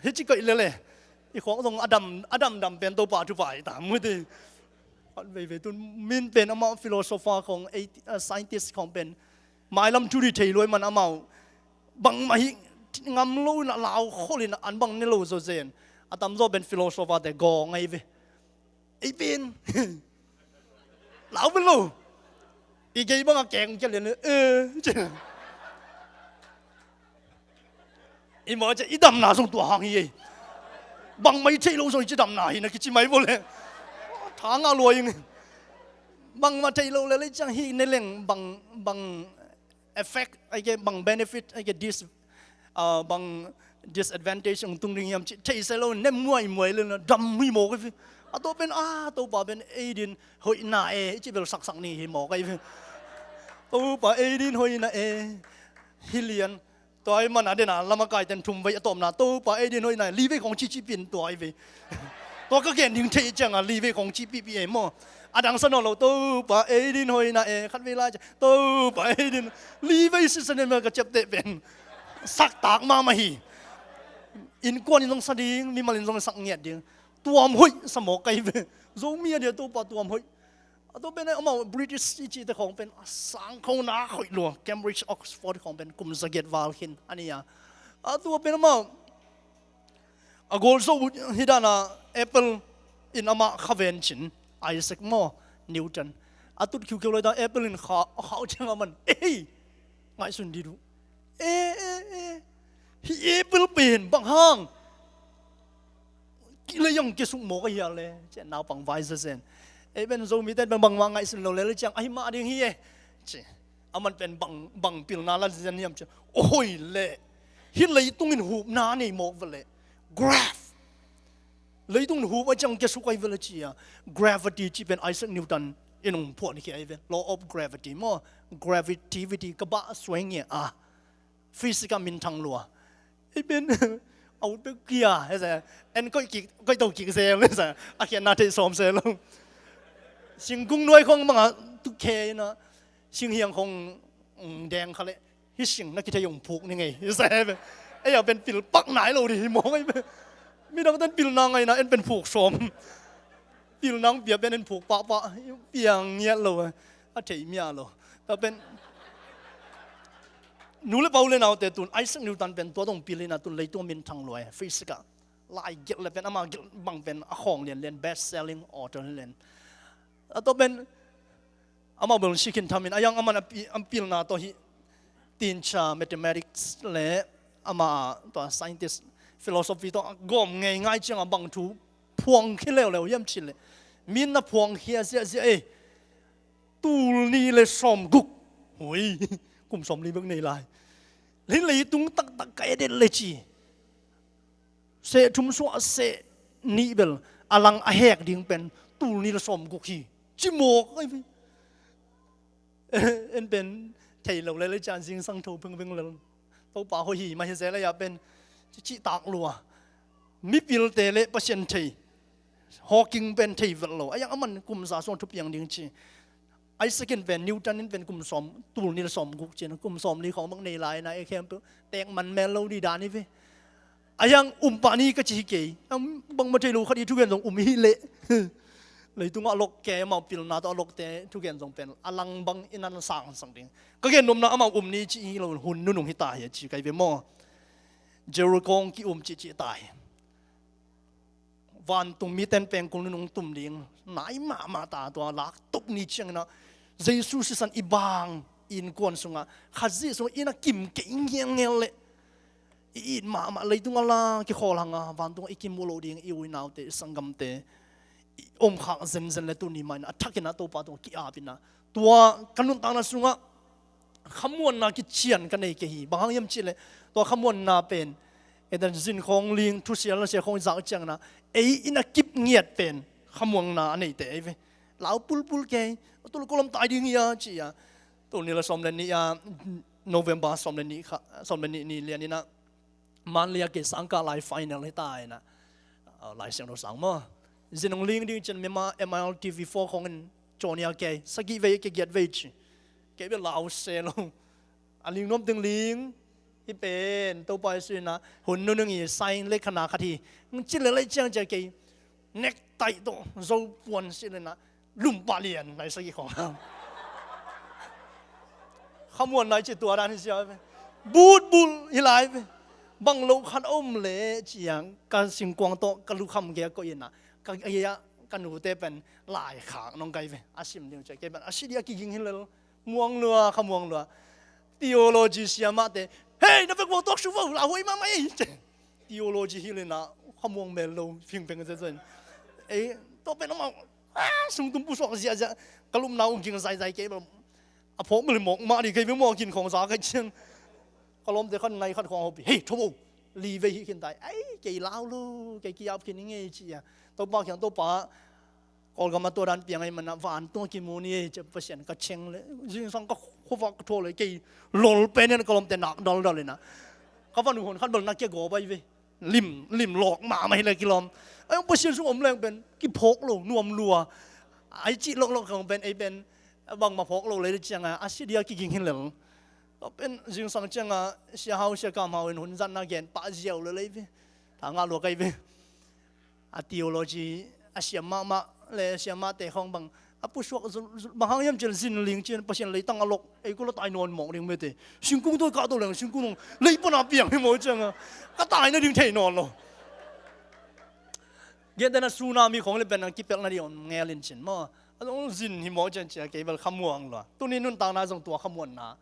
hi ci koih lele. I khuak zong a dam, a damdam pen Topa thupha hi ta mu ti. Khat veivei tun min pen amau philosopher khong, ei, ah, scientist khong pen mailam thu dih thei luai man amau bangmah hi ngam lo in a, lau khol in a, an bang ne lo zawzen. A tamzaw pen philosopher te gawng ahi ve. Ei pen lau pen lo. I gei bang a keng kia lian e. I mawh ciah i damna zong tua hang hi ei. Bangmah i theih lo zong i ci damna hi na kici mai bo le. Tha ngah lua ing. Bangmah theih lo le lei ciang hi ne leng bang, bang effect, ai ke bang benefit, ai ke dis-, ah, bang disadvantage hong tung ding hiam ci thei se lo, ne muaimuai le na dam hi mawk hi. A tua pen, ah, Topa pen ei din hoihna e, i ci bel saksak ni hi mawk hi. Topa ei din hoihna e. Hi lian. Tua ahih manin a den a lam a kaiten thum vei, a tawpna Topa ei din hoihna e, li vei khawng cihcih pih in tua hi ve. Tua ka gen ding theih ciangin li vei khawng cihpihpih e maw. A dang sa nawn lo, Topa ei din hoihna e, khat vei lai ciang Topa ei din, li vei sisan e maw, ka ciapteh pen. Saktak mahmah hi. Innkuan in zong sa ding, mimal in zong sak ngiat ding. Tuam hoih sa mawk ka hi ve. Zomi a dia Topa tuam hoih. A tua pen amau British i cihte khawng pen a sangkhona hoih lua, Cambridge, Oxford khawng pen kum zagiat val khin a ni a. A tua pen amau a gualzo hi dan a, apple in amah khaven cin, Isaac maw, Newton. A tut khiukheu lai ta apple in kha, a khau ciang a man, ei, ngaihsun dih uh. E, e, e. Hih apple pen bang hang kilei ang kia suk mawk a hia le, ci a naupang vai zezen. Ei pen Zomite pen bangmah ngaihsun lo le le ciang, ahi mah ding hi e, ci. Aman pen bang, bang pilna la zen hiam ci. Ohoi le. Hih leitung in hupna nei mawk ve le. Graph. Leitung in hup a ciang kia suk ahi ve le ci a. Gravity ci pen Isaac Newton in hong phuan khia ahi ve. Law of gravity maw. Gravity, gravity ka bah suai ngia a. Physics a minthang lua. Ei pen a ut pek kia, he sa, en koih kik, koih to kik zel, he sa, a khiatna theih sawm se lo. Singkung nuai khawng bang a tuk khe in a, singhiang khawng, mm, deng kha leh, hih sing na kithei hong phuk ni ngei, he sa, he pen. Ei a pen pil pak nai lo ding hi mawk ei pen. Midang ten pilna ngaihna, en pen phuk sawm. Pilna hong pia pen en phuk pahpah, piang ngiat lo, a thei mia lo. Tua pen, nu le pa u le naute tun, Isaac Newton pen tua tawh hong pil hi na tun leitung a minthang lua e, physics a. Lai gelh le pen ama gelh bang pen a khawng lianlian, best selling author hi len. A tua pen, amah bel si khin tham in, a yang aman a pi-, a pilna tawh hih tincha mathematics le ama tua scientist philosophy tawh a gawm ngei ngai ciang a bang thu phuang khia leuleu hiam cih leh. Min na phuang khia ziahziah e. Tul nih le sawmguk. Hui, kum sawmli bek nei lai. Hih leitung taktak ka et et le ci. Seh thum suah seh nih bel a lang a hek ding pen tul nih le sawmguk hi. Ci mawk ai ve. En pen thei lo le le ciang zingsang tho phengpheng lel. Topa hoih hi mah hi zel a pen ci, cihtak lua. Mipilte le Pasian thei. Hawking pen thei vet lo. A yang aman kum za suang thupiang ding ci. Isaac in pen, Newton in pen kum sawm, tul nih le sawmguk ci-in, kum sawmli khawng bang nei lai na, e khempeuh tek man mel lo ding dan hi ve. A yang um pah ni ka ci hi kei. Am bangmah thei lo khat i thugen zong um hi leh. Leitungah a lok kei, amau pilna tawh a lokte thugen zong pen a lang bang in a na sangsang ding. Ka gen nopna amau um ni ci hi lo, hun nunung hi ta hi a ci ka hi ve maw. Jericho ki um cihcih ta hi. Vantung mite in pengkul nunung tum ding nai mahmah ta, tua lak tuk ni ciangin a Jesu sisan i bang, i innkuan sungah, Khazih sungah i na kim kei ngialngial leh i it mahmah, leitung a la kikhawl hang a, vantung a i kimu loh ding i u i naute, i sanggamte i omkhak zenzen le tuni mah in a thakin a Topa tungah ki-ap in a, tua ka nuntakna sungah khamuanna kician ka nei kei hi. Bang hang hiam cih leh tua khamuanna pen, e dan zin khawng ling, thusia lasia khawng i zak ciangin a, ei i na kip ngiat pen khamuanna a neite ei ve. Lau pulpul kei, a tul ko lam tai ding hi a ci a. Tul nih le sawm le nih a, November sawm le nih kha, sawm le nih ni lian in a, Manlei a kei sangkah lai final hi ta in a, ah, Lai Siangtho sang maw. Zin hong ling ding ciang Myanmar M I L T V four khawng in cawnia kei, sagih vei, kei giat vei ci. Kei bel lau se lo. A ling nuam teng ling, hih pen Topa Jesu in a, hun nunung i sign le khana khat hi. Hong ci le lai ciang ciang kei necktie tawh zo puan si le na, lum pah lian lai sagih khawng. Khamuan lai ci tua dan hi sia ve. But bul hi lai ve. Bang lo khat a om le ci a, ka singkuang tawh ka lukham gei a koih in a, ka gei a ka nute pen lai khak nong kai ve. A sim ding ci a, kei pen a si ding a kiging hi lel. Muang lua, khamuang lua. Theology siamahte, "Hei, na vek muang tuak su vo, lauhuai mahmah ei." Theology hilh in a, khamuang mel lo, phingpheng zezen. Ei, tua pen amau, ah, sungtum pusuak ziahziah, ka lupna uh ging zaizai kei bel. A phawk mel mawk mah ding kei bel mawk kin khawng za kei ciang. Ka lawmte khat ngai khat khawng hopih, "Hei, tho vo, li vei hih khin tai." "Ei, kei lau lo, kei ki-ap khin i ngei," ci a. Topa kiang, Topa, Kawlgam a tua dan piang ahih manin a, vantung a kimu ni ei ci a, Pasian ka ceng le, zingsang ka khuavak ka thuak le, kei lol pen in ka lawmte nak daldal in a. A van uh hun khat bel na kia gaw bai ve. Lim, lim lawk mahmah hi le kilawm. Ai, Pasian sung om leng pen kiphawk lo, nuam lua. Ai cih lawklawk kong pen, ei pen bangmah phawk lo lei cianga a si dia kiging hi lel. Tua pen zingsang cianga Sia Hau, Sia Kam Hau in hun zatna gen pah ziau le lei ve. Tha ngah lua kai ve. A theology a siam mahmah le siam mahte khawng bang a pusuak zul, zul, bang hang hiam cil zin ling cin Pasian leitang a lok ei kula tai nawn mawk ding mete. Singkung tawi kah to leng singkung nong lei pana piang hi maw cianga ka tai na ding thei nawn lo. Gentena tsunami khawng le pen a kipelh na ding om ngelin cin maw. A zong zin hi maw cian cia kei bel khamuang lua. Tuni nuntakna zong tua khamuanna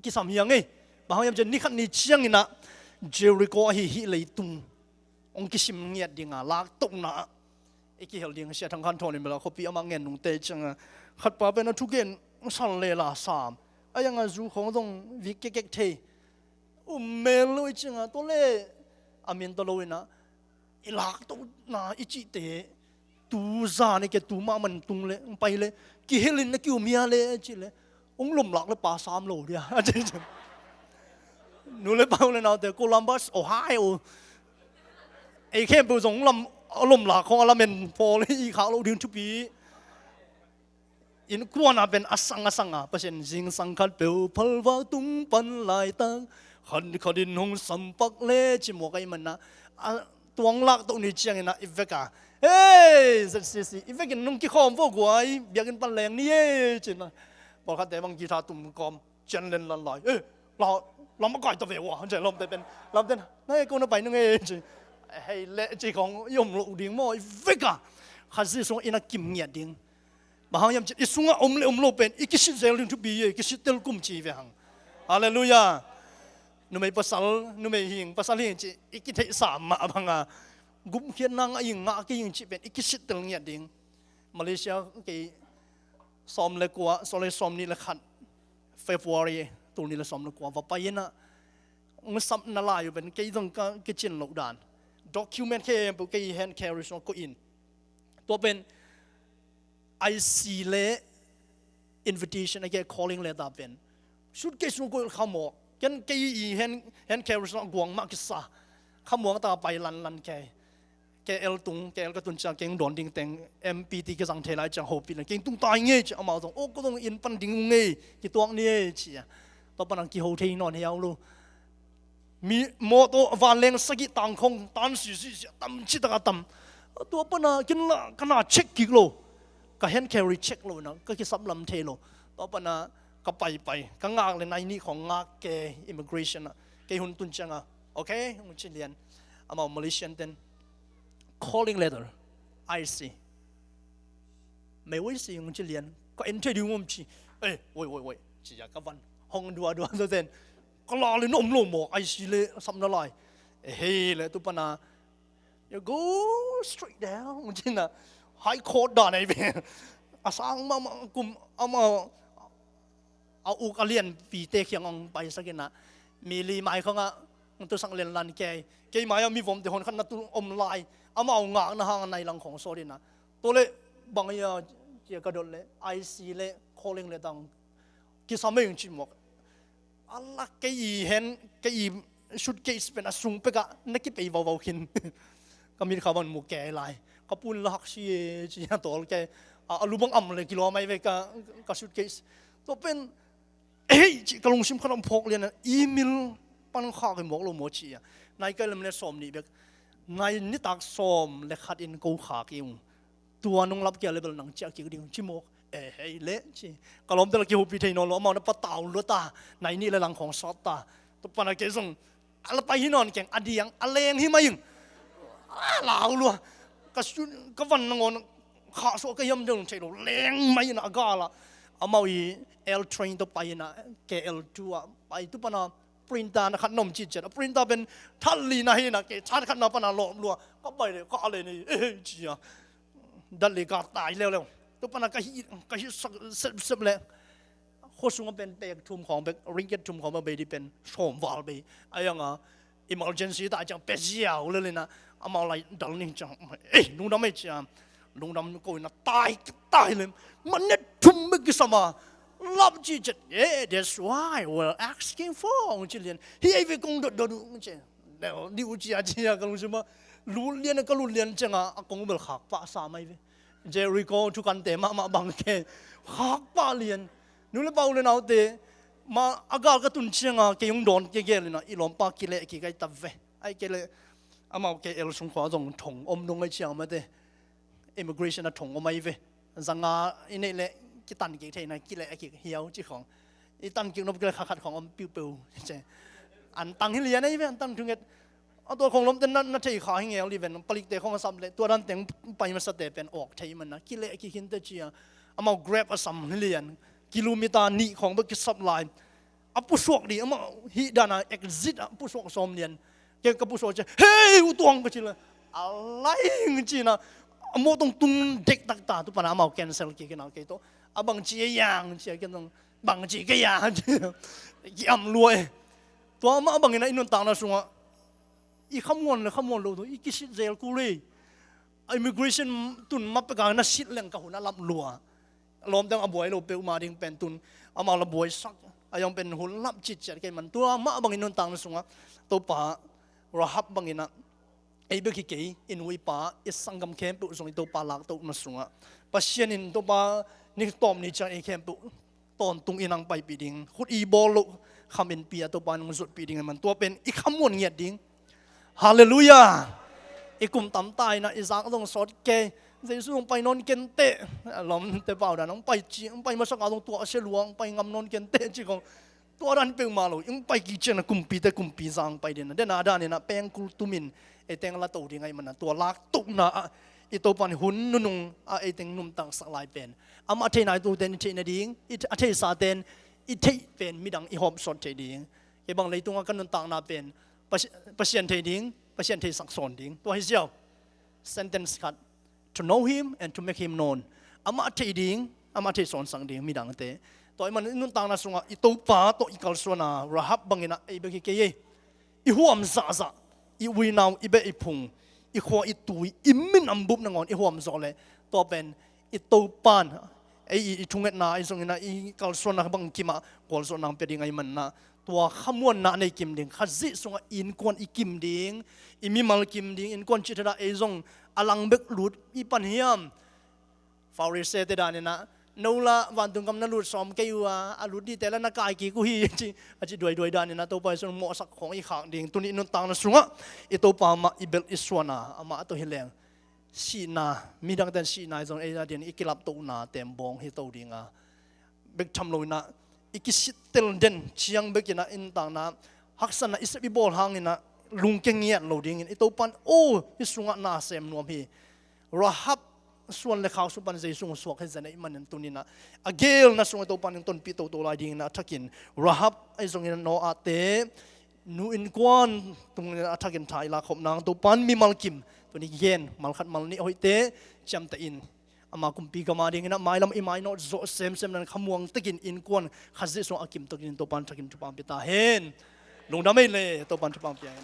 kisam hiang ei. Bang hang hiam cian ni khat ni cianginah Jericho ahi hih leitung hong kisim ngiat dinga laktohna ah i kihel ding. Sia Thang Khan Thawn in bela khuapi amah ngen nungte cianga khatpa pen a thugen sal le la sam a yanga zu khawng zong vik kekek thei um mel lo i cianga tua le a min tawh lo inah i laktohna i cihte tu zan i ke tu mahmah tung le pai le kihelin na kium hia le cih le hong lomlak le pa sam lo dia a ci. Nu le pa le naute Columbus, Ohio ei khempeuh zong lam lomlak khawng a lamen pawl i khak lo ding thupi. Innkuana pen a sang a sanga Pasian zingsang khat peuh phalva tung pan laitak khat khat in hong sampak le ci mawk a i manna a tuang laktoh ni ciangina i veka hei Z C C i vekin nung kikhawm vo guai biakin pan leng ni e cina. Pawlkhatte bang guitar tum kawm cian len lan lai e la lam a kai ta ve ua han cian lawmte pen lamten na e ko na pai nung e ci hei le ci khawng i om lo ding maw i veka Khazih sung ina kim ngiat ding. Bang hang hiam cin i sungah om le om lo pen i kisit zel ding thupi e, kisit tel kum ci ve hang. Halleluiah. Numei pasal, numei hing pasal hing ci i kitheihsa mah banga gupkhiatna ngah ing ngah kei ing ci pen i kisit tel ngiat ding. Malaysia kei sawm le kua, sawm le sawm nih le khat February tul nih le sawm le kua va pai inah ngusapna lai uh pen kei zong ka kicin loh dan document khempeuh kei hand carry sung koh in. Tua pen I C le invitation a ke calling letter pen suitcase sung koih khamawk ken kei i hand, hand carry sung guang mah kisa khamawk ta pai lanlan kei. K L tung, K L ka tun ciang keng dawn ding teng M P T kizang thei lai ciang hopih le keng tung tai ngei ci amau zong o ko zong in pan ding ngei kituak ni ei ci a. Tua pan ang kiho thei nawn hiau lo. Mi mawtaw vanleng sagih tangkhong tan sisi si a tam citaka tam. Tua pana kin la kana check kik lo. Ka hand carry check lo na ka kisap lam thei lo. Tua pana ka paipai ka ngak le nai nih khong ngak ke immigration ah kei hun tun cianga okay hong ci lian. Amau Malaysian ten calling letter I C. Mei wei si hong ci lian ka en thei ding om ci. Eh woi woi woi ci ya ka van hong dua dua tua ten. Ka la le na om lo maw I C le sapna lai. Eh hei le tu pana you go straight down cina high court dan ai ve. A sang ma ma kum ama a uk a lianpite khiang ong paisak inah mi li mai khongah ong tusak lenlan kei kei mai a mi vomte hon khat na tu om lai amau ngakna hang a nai lang khong sawt inah tua le bang ia cia ka dot le I C le calling le tang kisam ei ong ci mawk. A lak kei i hen kei i suitcase pen a sung pekah na kipei vauvau khin. Ka mit kha bang mu kei lai ka pun la hak si e ci a tawl kei a lubang am le kilawm ai ve ka suitcase. Tua pen ei ci ka lungsim khat a phawk lian a email pan kha kei mawk lo maw ci a nai kai lam le sawm nih bek nai nitak sawm le khat in ko kha kei ung. Tua nung lap kia le bel nang ciah kik ding ci mawk. Eh hei le ci ka lawmte la kihopi thei nawn lo amau na patau lua ta nai nih le lang khawng sawt ta. Tua pana kei zong a la pai hi nawn keng a diang a leng hi mai ing. A lau lua ka sun ka van nangawn khah suah ka hiam deuh thei lo leng mai ina a gala amau i L train tua pai ina K L two a pai tu pana printer na khat na om citciat a printer pen thal li na hi na kei chat khat na pana lawm lua ka pai le ka a le ni eh ci a. Dat le ka tai leuleu tu pana ka hi ka hi sak sep sep le khuasung a pen pek thum khawng bek ringgit thum khawng bek bei di pen sawm val bei a yang a emergency ta ciang pe ziau le le na amau lai dal ni ciang eh lungdam ei ciang lungdam ko na tai tai le manet thum bek kisam a Lap cih ciat, "Yeah, that's why we're asking for," ci lian. "Hi ei ve kong dotdot uh," ci. Del dih uh cia cia ka lungsim ah. Lut lian, ka lut lian ciangah a kong bel khak pah sa mai ve. Jericho thukante mahmah bang ke. Khak pah lian. Nu le pa u le naute, ma a gal ka tun ciangah kei hong dawn kei gel inah i lawmpa kileh kik ai ta ve. Ai kei leh amau K L sung khua zong thong om nung ai ciang mate. Immigration a thong om ai ve. Zanga i neih leh kitan kik theihna kileh a kik hiau ci khong. I tan kik nop kileh kha khat khong om piupeu. An tang hi lian ai ve, an tang thunget. A tua khong lawmte na, na thei kha hi ngel hi ven. Palikte khong a sap leh tua dan teng pai masate pen awk thei man na. Kileh a kik hinte cia. Amau Grab a sam hi lian. Kilometer nih khong bek kisap lai. A pusuak ding, amah hih dana exit a pusuak sawm lian. Kei ka pusuak cia, "Hei, u tuang," ka ci le. A laing cina, a mawh tong tung dek tak ta, tu pana amau cancel kik ina kei tawh. A bang ci a yang cia, kei tong bang ci ka yang cia. Ki am lua e. Tua amah a bangina i nuntakna sungah i khamuan le khamuan lo tu, i kisit zel kul e. A immigration tun ma peka na sit leng ka hun a lap lua. Lawmte a buai lo peuhmah ding pen tun amau la buaisak a, zong pen hun lap citciat kei man. Tua mah bangin nuntakna sungah Topa Rahab banginah ei bek hi kei, i nu i pa, i sanggam khempeuh zong i Topa laktohna sungah Pasian in Topa ni tawm ni ciang ei khempeuh tawntung in ang paipih ding, khut i bawl loh kham inpi a Topa in ang zutpih ding a man. Tua pen i khamuan ngiat ding. Halleluiah. I kum tamta inah i zak zong sawt kei. Jesu hong pai nawn kenteh. Lawmte pau dan hong pai ci, hong pai masak a zong tuah sia lua, hong pai ngam nawn kenteh ci kong. Tua dan peuhmah lo, hong pai kik ciangin a kumpite kumpi zang pai ding. Dena dan inah pengkul tumin ei teng la to ding ahih mana. Tua laktohna ah i Topa in hun nunung ah ei teng nuntaksak lai pen amah a theihna i tute in i theih nading, i a theihsate in i theih pen midang i hawmsawt theih ding. Kei bang leitungah ka nuntakna pen Pasi-, Pasian thei ding, Pasian theisak sawn ding. Tua hi ziau. Sentence khat. To know him and to make him known. Amah thei ding, amah thei sawnsak ding midangte. Tua i man i nuntakna sungah i Topa tawh i kalsuana Rahab banginah ei bek hi kei ei. I huam zahzah, i uinau, i beh i phung, i khua i tui, i minam bup nangawn i huam zawh leh tua pen i Topan ei i, i thungetna, i zongina i kalsuanna bang kimah gualzawhna pia ding ahih manna. Tua khamuanna a nei kim ding, Khazih sungah i innkuan i kim ding, i mimal kim ding, innkuan cih theda ei zong a lang bek lut i pan hiam? Pharisee te daninah, no la vantung gam na lut sawm kei uh a, a lut dite la na kai kik uh hi, a ci, a ci duaiduai daninah Topa i sung mawhsak khong i khak ding. Tuni i nuntakna sungah i Topa mah i belh i suana, amah a to hi leng. Sihna, midangte in sihna i zong ei a din i kilaptohna tem bawng hi to dinga. Bek tham lo inah i kisittel den ciang bekinah i nuntakna haksatna i sep i bawl hanginah lungke ngiat lo dingin i Topan, o, hi sungah na sem nuam hi. Rahab suan le khau sung pan Jesu hong suak hi zen ahih manin tuninah a gelna sungah i Topan hong tonpih toto lai dinginah a thakin Rahab ahi zongin Noah te nu innkuan tungin a thakin tha i lakkhop nang Topan mimal kim tuni gen malkhat malnih a hoihte ciamteh in ama kumpi gam a dinginah mailam i mainawt zawh semsem nan khamuang tekin innkuan Khazih sungah a kim tokin Topan thakin thupha pia ta hen. Lungdam ei le Topan thupha pia hen.